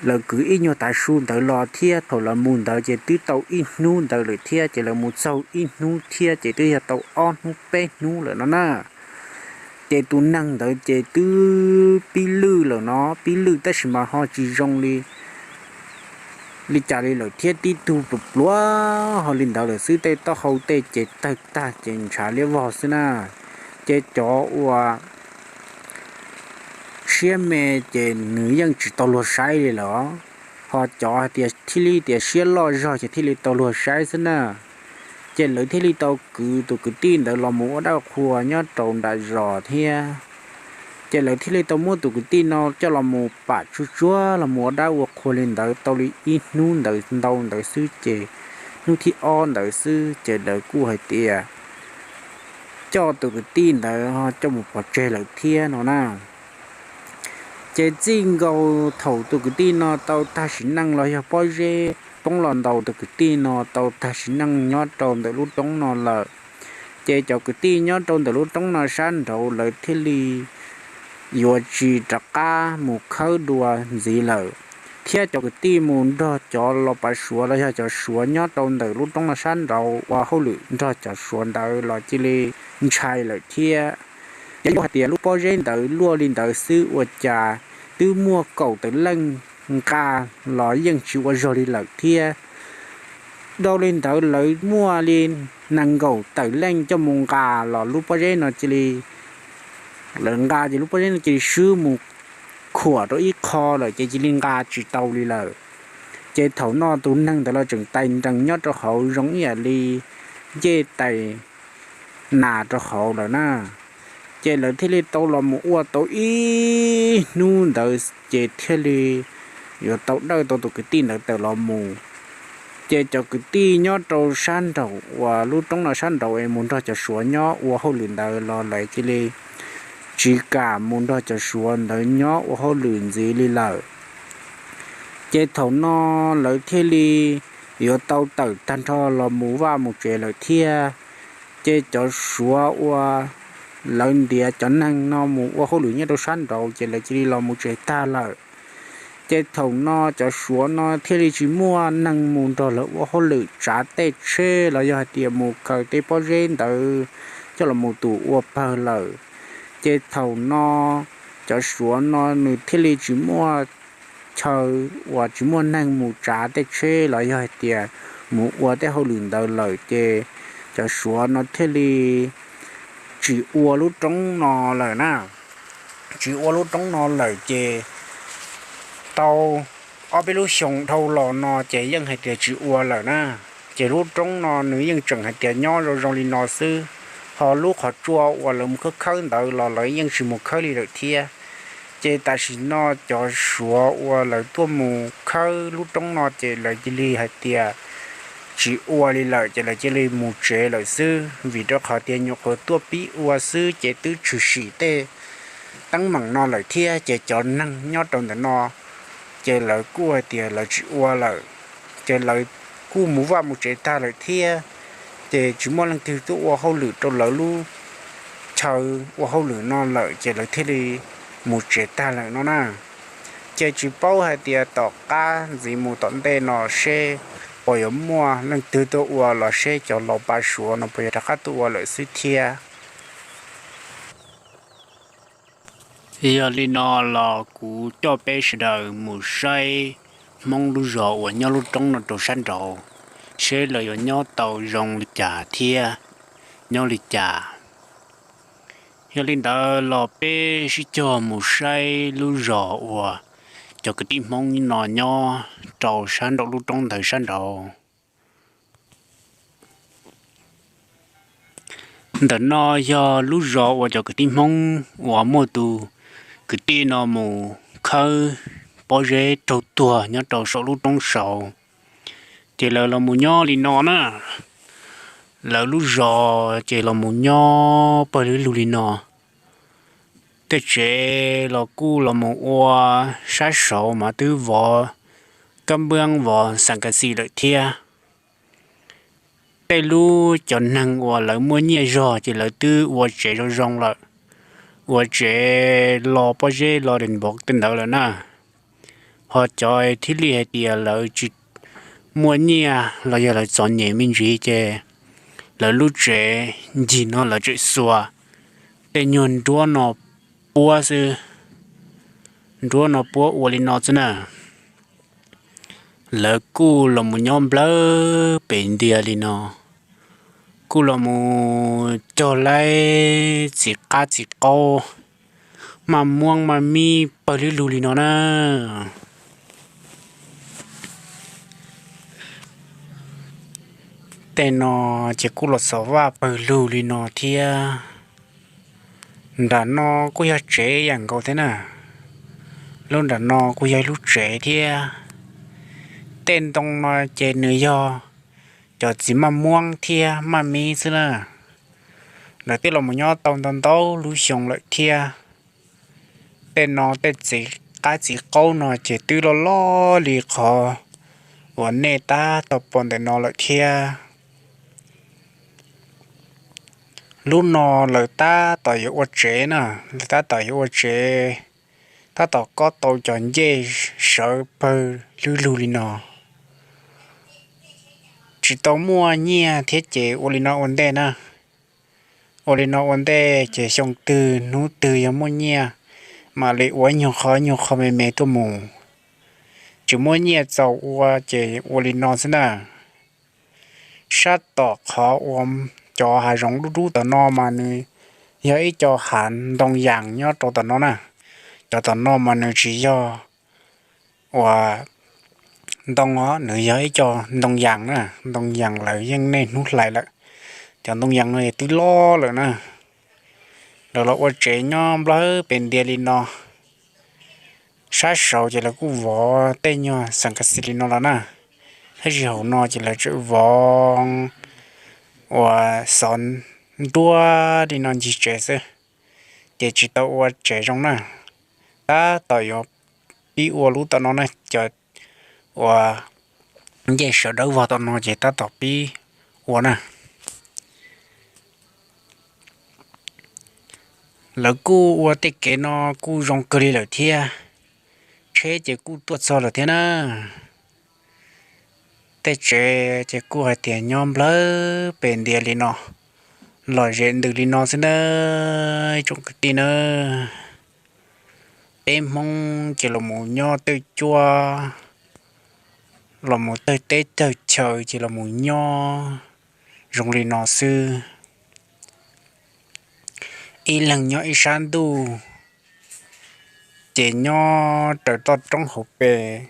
lawv kwv ib nyuag tav su ntawd los thiab thaum lawv mus ntawd ces twb tau ib hnub ntawd lawm thiab ces lawv mus txaug ib hnub thiab ces twb yog tau ob hnub peb hnub lawm no na. Ces tus neeg ntawd ces twb pib lwj lawm no, pib lwj tab sis mas ho tsis zoo li li cas li lawm thiab tib tug pluav pluav ho li ntawd lawm xwb, tej taub hau tej ces tawg tag ces ntshav liab vog xwb na. Ces cov uas siab me ces nws yeej tsis tau luag saib li lawm, ho cov hais tias thiaj li tias siab loj zog ces thiaj li tau luag saib xwb na. Ces lawv thiaj li tau kwv tus kwv tij ntawd los mus ua dab qhua nyob rau nram zos thiab. Ces lawv thiaj li tau muab tus kwv tij no coj los mus pam tsuag tsuag los mus ua dab ua qhua li ntawd tau li ib hnub ntawd ntau ntawd xwb ces hnub thib ob ntawd xwb ces lawv kuj hais tias coj tus kwv tij ntawd coj mus pov tseg lawm thiab no na. Ces txij nkaus thaum tus kwv tij no tau tag sim neej los yog pob zeb poob los ntaus tus kwv tij no tau tag sim neej nyob rau ntawm lub roob no lawm, ces cov kwv tij nyob rau ntawm lub roob no sab nraud lawv thiaj li yuav tsis rov qab mus khawb dua ntxiv lawm, thiab cov kwv tij mus nrog cov los pav suav los yog cov suav nyob rau ntawm lub roob no sab nraud ua hauj lwm nrog cov suav ntawd los cia li ntshai lawm thiab. Ces yuav hais tias lub pob zeb ntawd luaj li ntawd xwb ua cas twb muaj kaum tawm leej nqa los yeej tsis ua zog li lawm thiab. Dhau li ntawd lawv muaj li nees nkaum tawm leej coj mus nqa los lub pob zeb no cia li, lawv nqa ces lub pob zeb no cia li swb mus khuam rau ib qho lawm ces cia li nqa tsis tau li lawm. Ces thaum no tus neeg ntawd los tseem tais nrees nyob rau hauv zoo ib yam li ncej tais nas rau hauv lawm na. Ces lawv thiaj li tau los mus ua tau ib hnub ntawd ces thiaj li yuav tau dawj tau tus kwv tij ntawd tawm los mus. Ces cov kwv tij nyob rau sab nraum uas lub roob no sab nraud es mus nrog cov suav nyob ua hauj lwm ntawd los lawv cia li tsis kam mus nrog cov suav ntawd nyob ua hauj lwm ntxiv li lawm. Ces thaum no lawv thiaj li yuav tau tawm tag nrho los mus vaj mus tsev lawm thiab. Ces cov suav uas lawv ntiav cov neeg no mus ua hauj lwm nyob rau sab nraud ces lawv cia li los mus tsev tag lawm. Ces thaum no cov suav no thiaj li tsis muaj neeg mus nrog lawv ua hauj lwm tsav tej tsheb los yog hais tias mus khaws tej pob zeb ntawd coj los mus tus ua pawg lawm. Ces thaum no cov suav no nws thiaj li tsis muaj chaw uas tsis muaj neeg mus tsav tej tsheb los yog hais tias mus ua tej hauj lwm ntawd lawm ces cov Suav no thiaj li tsis ua lub roob no lawm na. Tsis ua lub roob no lawm ces tau ob peb lub xyoo dhau los no ces yeej hais tias tsis ua lawm na. Ces lub roob no nws yeej tseem hais tias nyob zoo zoo li no xwb, ho lub qhov tsua uas lawv mus khawb khawb ntawd los lawv yeej tsis mus khawb li lawm thiab. Ces tam sim no cov Suav uas lawv tuaj mus khawb lub roob no ces lawv cia li hais tias tsis ua li lawm ces lawv cia li mus tsev lawm xwb, vim rau qhov tias nyuam qhuav tuaj pib ua xwb ces twb tshwm sim tej teeb meem no lawm thiab. Ces cov neeg nyob rau ntawm no ces lawv kuj hais tias lawv tsis ua lawm, ces lawv kuj mus vaj mus tsev tag lawm thiab. Ces tsis muaj leej twg tuaj ua hauj lwm rau lawv lub chaw ua hauj lwm no lawm ces lawv thiaj li mus tsev tag lawm no na. Ces tsis paub hais tias tom qab ntxiv mus tom ntej no seb puas yuav muaj leej twg tuaj ua los seb cov laus pa Suav no puas yuav rov qab tuaj ua lawm xwb thiab. Yog li no los kuv coj peb sawv daws mus saib Hmoob lub zos uas nyob lub roob no rau sab nraud, seb lawv yuav nyob tau zoo li cas thiab nyob li cas. Yog li ntawd los peb sib cog mus saib lub zos uas cov kwv tij Hmoob no nyob rau sab nraum lub roob ntawd sab nraud. Ntawm no yog lub zos uas cov kwv tij Hmoob uas muaj tus kwv tij no mus khawb pob zeb raug tuag nyob rau saum lub roob saud. Ces lawv los mus nyob li no na. Lawv lub zos ces los mus nyob pawg lug li no. Tej tsev los kuj los mus ua sab saud mas twb vov kab npab vov xas kas xis lawm thiab. Tej lub cov neeg uas lawv muaj nyiaj zog ces lawv twb ua tsev zoo zoo lawm, ua tsev lo pob zeb lo dej npov tej ntawd lawm na. Ho cov thiaj li hais tias lawv tsis muaj nyiaj los yog lawv txom nyem me ntsis ces lawv lub tsev ncig no lawv tseem xuas tej nyuag nruab no puab xwb, nruab no puab ua li no xwb na. Lawv kuj los mus nyob nplawg pem ntiag li no, kuj los mus cog laib txiv qab txiv qaub, maj muab maj mib pawg lug li no na. Tej no ces kuj los xov vaj pawg lug li no thiab. Nram no kuj yog tsev yam nkaus thiab na. Lub nram no kuj yog ib lub tsev thiab. Tej ntoo no ces nws yog cov txiv maj muab thiab maj mib xwb na. Lawv twb los mus nyob tau ntau ntau lub xyoo lawm thiab. Tej no tej txiv qab txiv qaub no ces twb loj loj li qhov uas nej tab tom pom ntawm no lawm thiab. Lub no lawv tab tom yuav ua tsev na, lawv tab tom yuav ua tsev, tab tom kob tau cov ncej sawv pawg lug li no. Tsis tau muaj nyiaj thiab ces ua li no ua ntej na. Ua li no ua ntej ces xyoo twg hnub twg yog muaj nyiaj mam li ua nyuag qho nyuag qho me me tuaj mus. Tsis muaj nyiaj txaus ua ces ua li no xwb na. Sab tom qhov uas cov hav zoov dub dub tom no mas nws yog ib co hav ntoo yas nyob rau tom no na. Cov tom no mas nws tsis yog uas ntoo os, nws yog ib co ntoo yas na, ntoo yas lawv yeej niaj hnub hlais lawm. Cov ntoo yas no twb loj lawm na. Lawv los ua tsev nyob nplawg pem ntiag li no. Sab saud ces lawv kuj vov tej nyuag xas kas xis li no los na, tab sis hauv no ces lawv tseem vov uas xov nruab li no ncig tsev xwb, ces tsis tau ua tsev zoo na. Tab tom yuav pib ua lub tom no na, cov uas ncej sawv dawb vog tom no ces tab tom pib ua na. Lawv kuj ua tej kev no kuj zoo kawg li lawm thiab, tsheb ces kuj tuaj txog lawm thiab na. Tej tsev ces kuj hais tias nyob nplawg pem ntiag li no, lom zem ntws li no xwb na, ib tsoom kwv tij na. Peb Hmoob ces los mus nyob tej cuab, los mus tawg teb tawg chaw ces los mus nyob, zoo li no xwb. Ib leeg nyob ib sab ntuj, ces nyob raws toj roob hauv pes,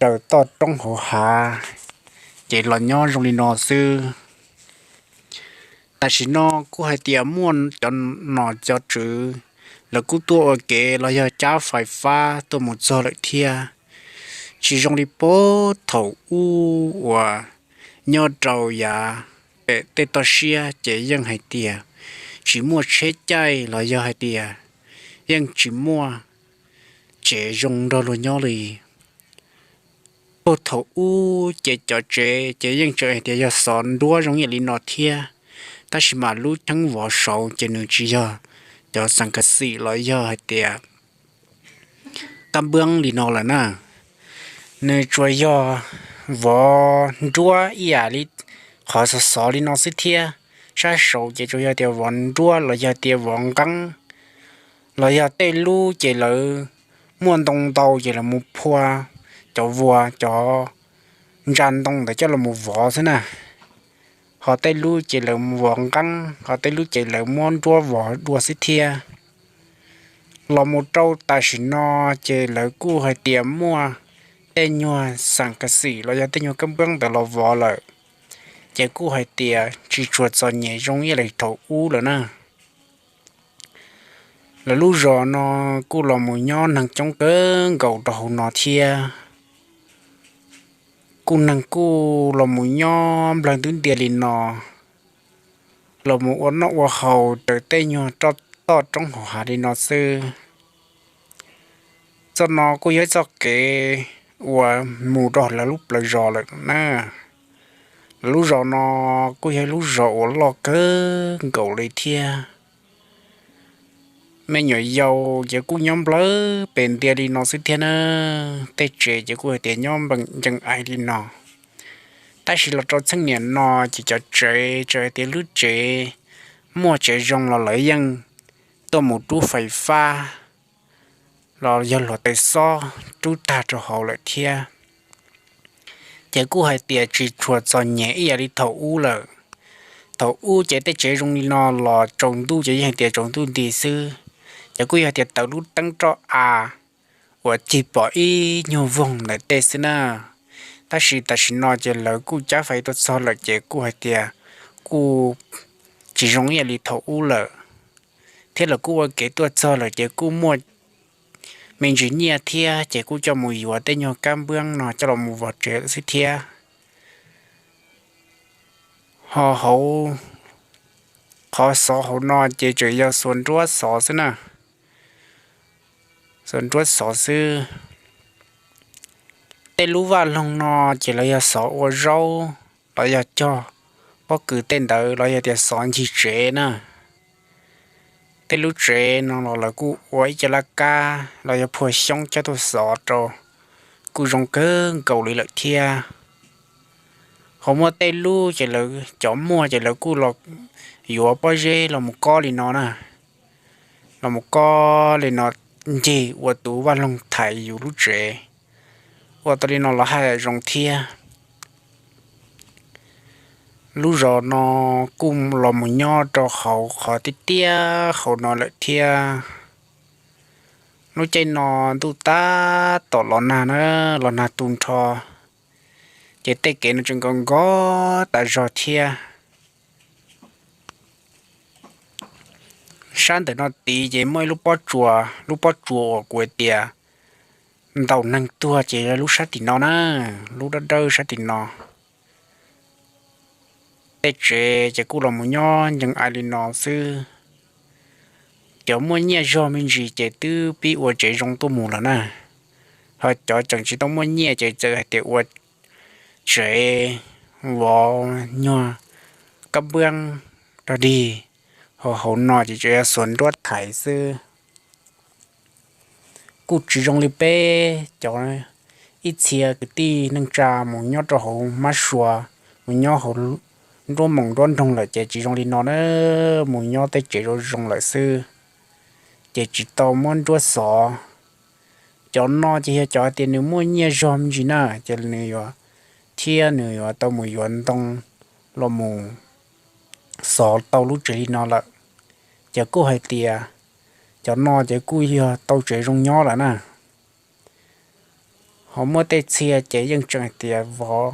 raws toj roob hauv hav, ces los nyob zoo li no xwb. Tam sim no kuj hais tias muaj cov nom cov tswv, lawv kuj tuaj ua kev los yog cab fais fab tuaj mus txog lawm thiab. Tsis zoo li puag thaum ub uas nyob rau yav pem tej toj siab ces yeej hais tias tsis muaj tsheb caij los yog hais tias yeej tsis muaj tsev zoo nrog luag nyob li. Puag thaum ub ces cov tsev ces yeej tseem hais tias yog xov nruab zoo ib yam li no thiab, tab sis mas lub cheeb vov saud ces nws tsis yog cov xas kas xim los yog hais tias kab npab li no lawm na. Nws tsuas yog vov nruab ib yam li qhov xov xov li no xwb thiab. Sab saud ces tsuas yog tias vov nruab los yog tias vov nqeeb, los yog tej lub ces lawv muaj ntoo ntau ces lawv mus phua cov vuas cov ntsa ntoo ntawd coj los mus vov xwb na. Ho tej lub ces lawv vov nqeeb, ho tej lub ces lawv muab nruab vov dua xwb thiab. Los mus rau tam sim no ces lawv kuj hais tias muaj tej nyuag xas kas xim los yog tej nyuag kab npab ntawd los vov lawm, ces kuj hais tias tsis tshua txom nyem zoo ib yam li thaum ub lawm na. Lawv lub zos no kuj los mus nyob neeg coob kawg nkaus rau hauv no thiab. Kuj neeg kuj los mus nyob nplawg ntub ntiag li no, los mus ua noj ua haus raws tej nyuag toj roob hauv hav li no xwb. Txoj no kuj yog ib txoj kev uas mus rau lawv lub plawv zos lawm na. Lawv lub zos no kuj yog ib lub zos uas loj kawg nkaus li thiab. Me nyuam yaus ces kuj nyob nplawg pes ntiag li no xwb thiab na. Tej tsev ces kuj hais tias nyob ncees ais li no. Tab sis los rau txheej niam no ces cov tsev txawm hais tias lub tsev muaj tsev zoo los lawv yeej tuaj mus rub fais fab los yog hluav taws xob rub tag rau hauv lawm thiab. Ces kuj hais tias tsis tshua txom nyem ib yam li thaum ub lawm. Thaum ub ces tej tsev zoo li no los tsaus ntuj ces yeej hais tias tsaus ntuj nti xwb. Ces kuj yog tias taws lub teeb roj av uas cig pom ib nyuag voog ntawm tej xwb na. Tab sis tam sim no ces lawv kuj cab fais tuaj txog lawm ces kuj hais tias kuj tsis zoo ib yam li thaum ub lawm, thiab lawv kuj ua kev tuaj txog lawm ces kuj muaj me ntsis nyiaj thiab ces kuj coj mus yuav tej nyuag kab npab no coj los mus vov tsev lawm xwb thiab. Ho hauv qhov xov hauv no ces tseem yog xuas nruab xov xwb na. Xuas nruab xov xwb. Tej lub vaj loog no ces lawv yog xov ua zaub los yog cog pob kws tej ntawd los yog tias xov ncig tsev na. Tej lub tsev no los lawv kuj ua ib co laj kab los yog phua xyoob coj tuaj xov rau, kuj zoo kawg nkaus li lawm thiab. Ho muaj tej lub ces lawv cov muaj ces lawv kuj los yuav pob zeb los mus kob li no na, los mus kob li no ncig ua tus vaj loog thaiv yus lub tsev, ua tau li no los haj zoo thiab. Lub zos no kuj los mus nyob rau hauv qhov tiaj tiaj hauv no lawm thiab. Lub caij no ntuj tab tom los nag na, los nag tu nrho, ces tej kev no tseem nkos nkos tas zog thiab. Sab ntawm no tid ces muaj ib lub pob tsuas, lub pob tsuas uas kuv hais tias ntaus neeg tuag ces yog lub sab tim no na, lub dawb dawb sab tim no. Tej tsev ces kuj los mus nyob ncees ais li no xwb. Cov muaj nyiaj zog me ntsis ces twb pib ua tsev zoo tuaj mus lawm na. Ho cov tseem tsis tau muaj nyiaj ces txawm hais tias ua tsev vov nyuag kab npuab rog dig, ho hauv no ces tseem yog xuas nruab thaiv xwb. Kuj tsis zoo li peb cov ib txhia kwv tij neej tsa mus nyob rau hauv mab sua, mus nyob hauv nruab moos nruab nroog lawm ces tsis zoo li no na, mus nyob tej tsev zoo zoo lawm xwb, ces tsis tau muab nruab xov. Cov no ces yog cov hais tias nws muaj nyiaj zog me ntsis na, ces nws yuav, thiab nws yuav tau mus yuav ntoo los mus xov tau lub tsev li no lawm. Ces kuj hais tias cov no ces kuj yog tau tsev zoo nyob lawm na. Ho muaj tej txhia ces yeej tseem hais tias vov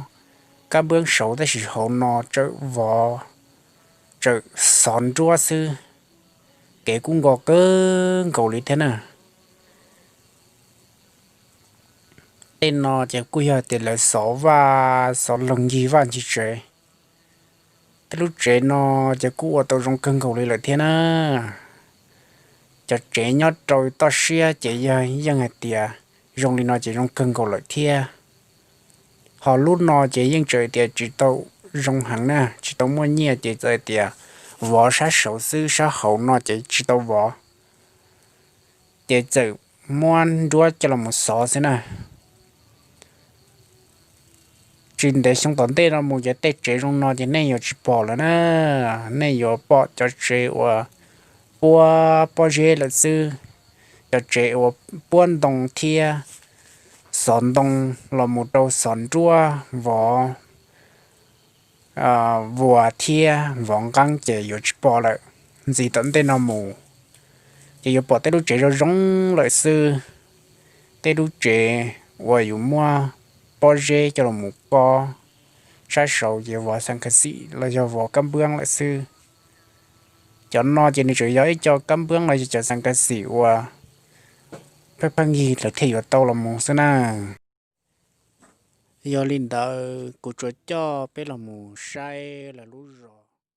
kab npwb saud tab sis hauv no tseem vov, tseem xov nruab xwb. Kev kuj nkos kawg nkaus li thiab na. Tej no ces kuj yog tias lawv xov vaj xov loog ncig vaj ncig tsev. Tej lub tsev no ces kuj ua tau zoo kawg nkaus li lawm thiab na. Cov tsev nyob rau toj siab ces yog yeej hais tias zoo li no ces zoo kawg nkaus lawm thiab. Ho lub no ces yeej tseem tias tsis tau zoo heev na, tsis tau muaj nyiaj ces txawm tias vov sab saud xwb, sab hauv no ces tsis tau vov, ces txawm muab nruab coj los mus xov xwb na. Tsis ntev xyoo tom ntej no mus ces tej tsev zoo no ces nej yuav tsis pom lawm na. Nej yuav pom cov tsev uas puab pob zeb lawm xwb, cov tsev uas puab ntoo thiab xov ntoo los mus rau xov nruab vov vuas thiab vov nqeeb ces yuav tsis pom lawm. Ntxiv tom ntej no mus ces yuav pom tej lub tsev zoo zoo lawm xwb. Tej lub tsev uas yus muab pob zeb coj los mus kob sab saud ces vov xas kas xim los yog vov kab npwb lawm xwb. Cov no ces nws tseem yog ib co kab npwb los yog cov xas kas xim uas pheej pheej yig lawv thiaj yuav tau los mus xwb na. Yog li ntawd kuv tsuas coj peb los mus saib lawv lub zos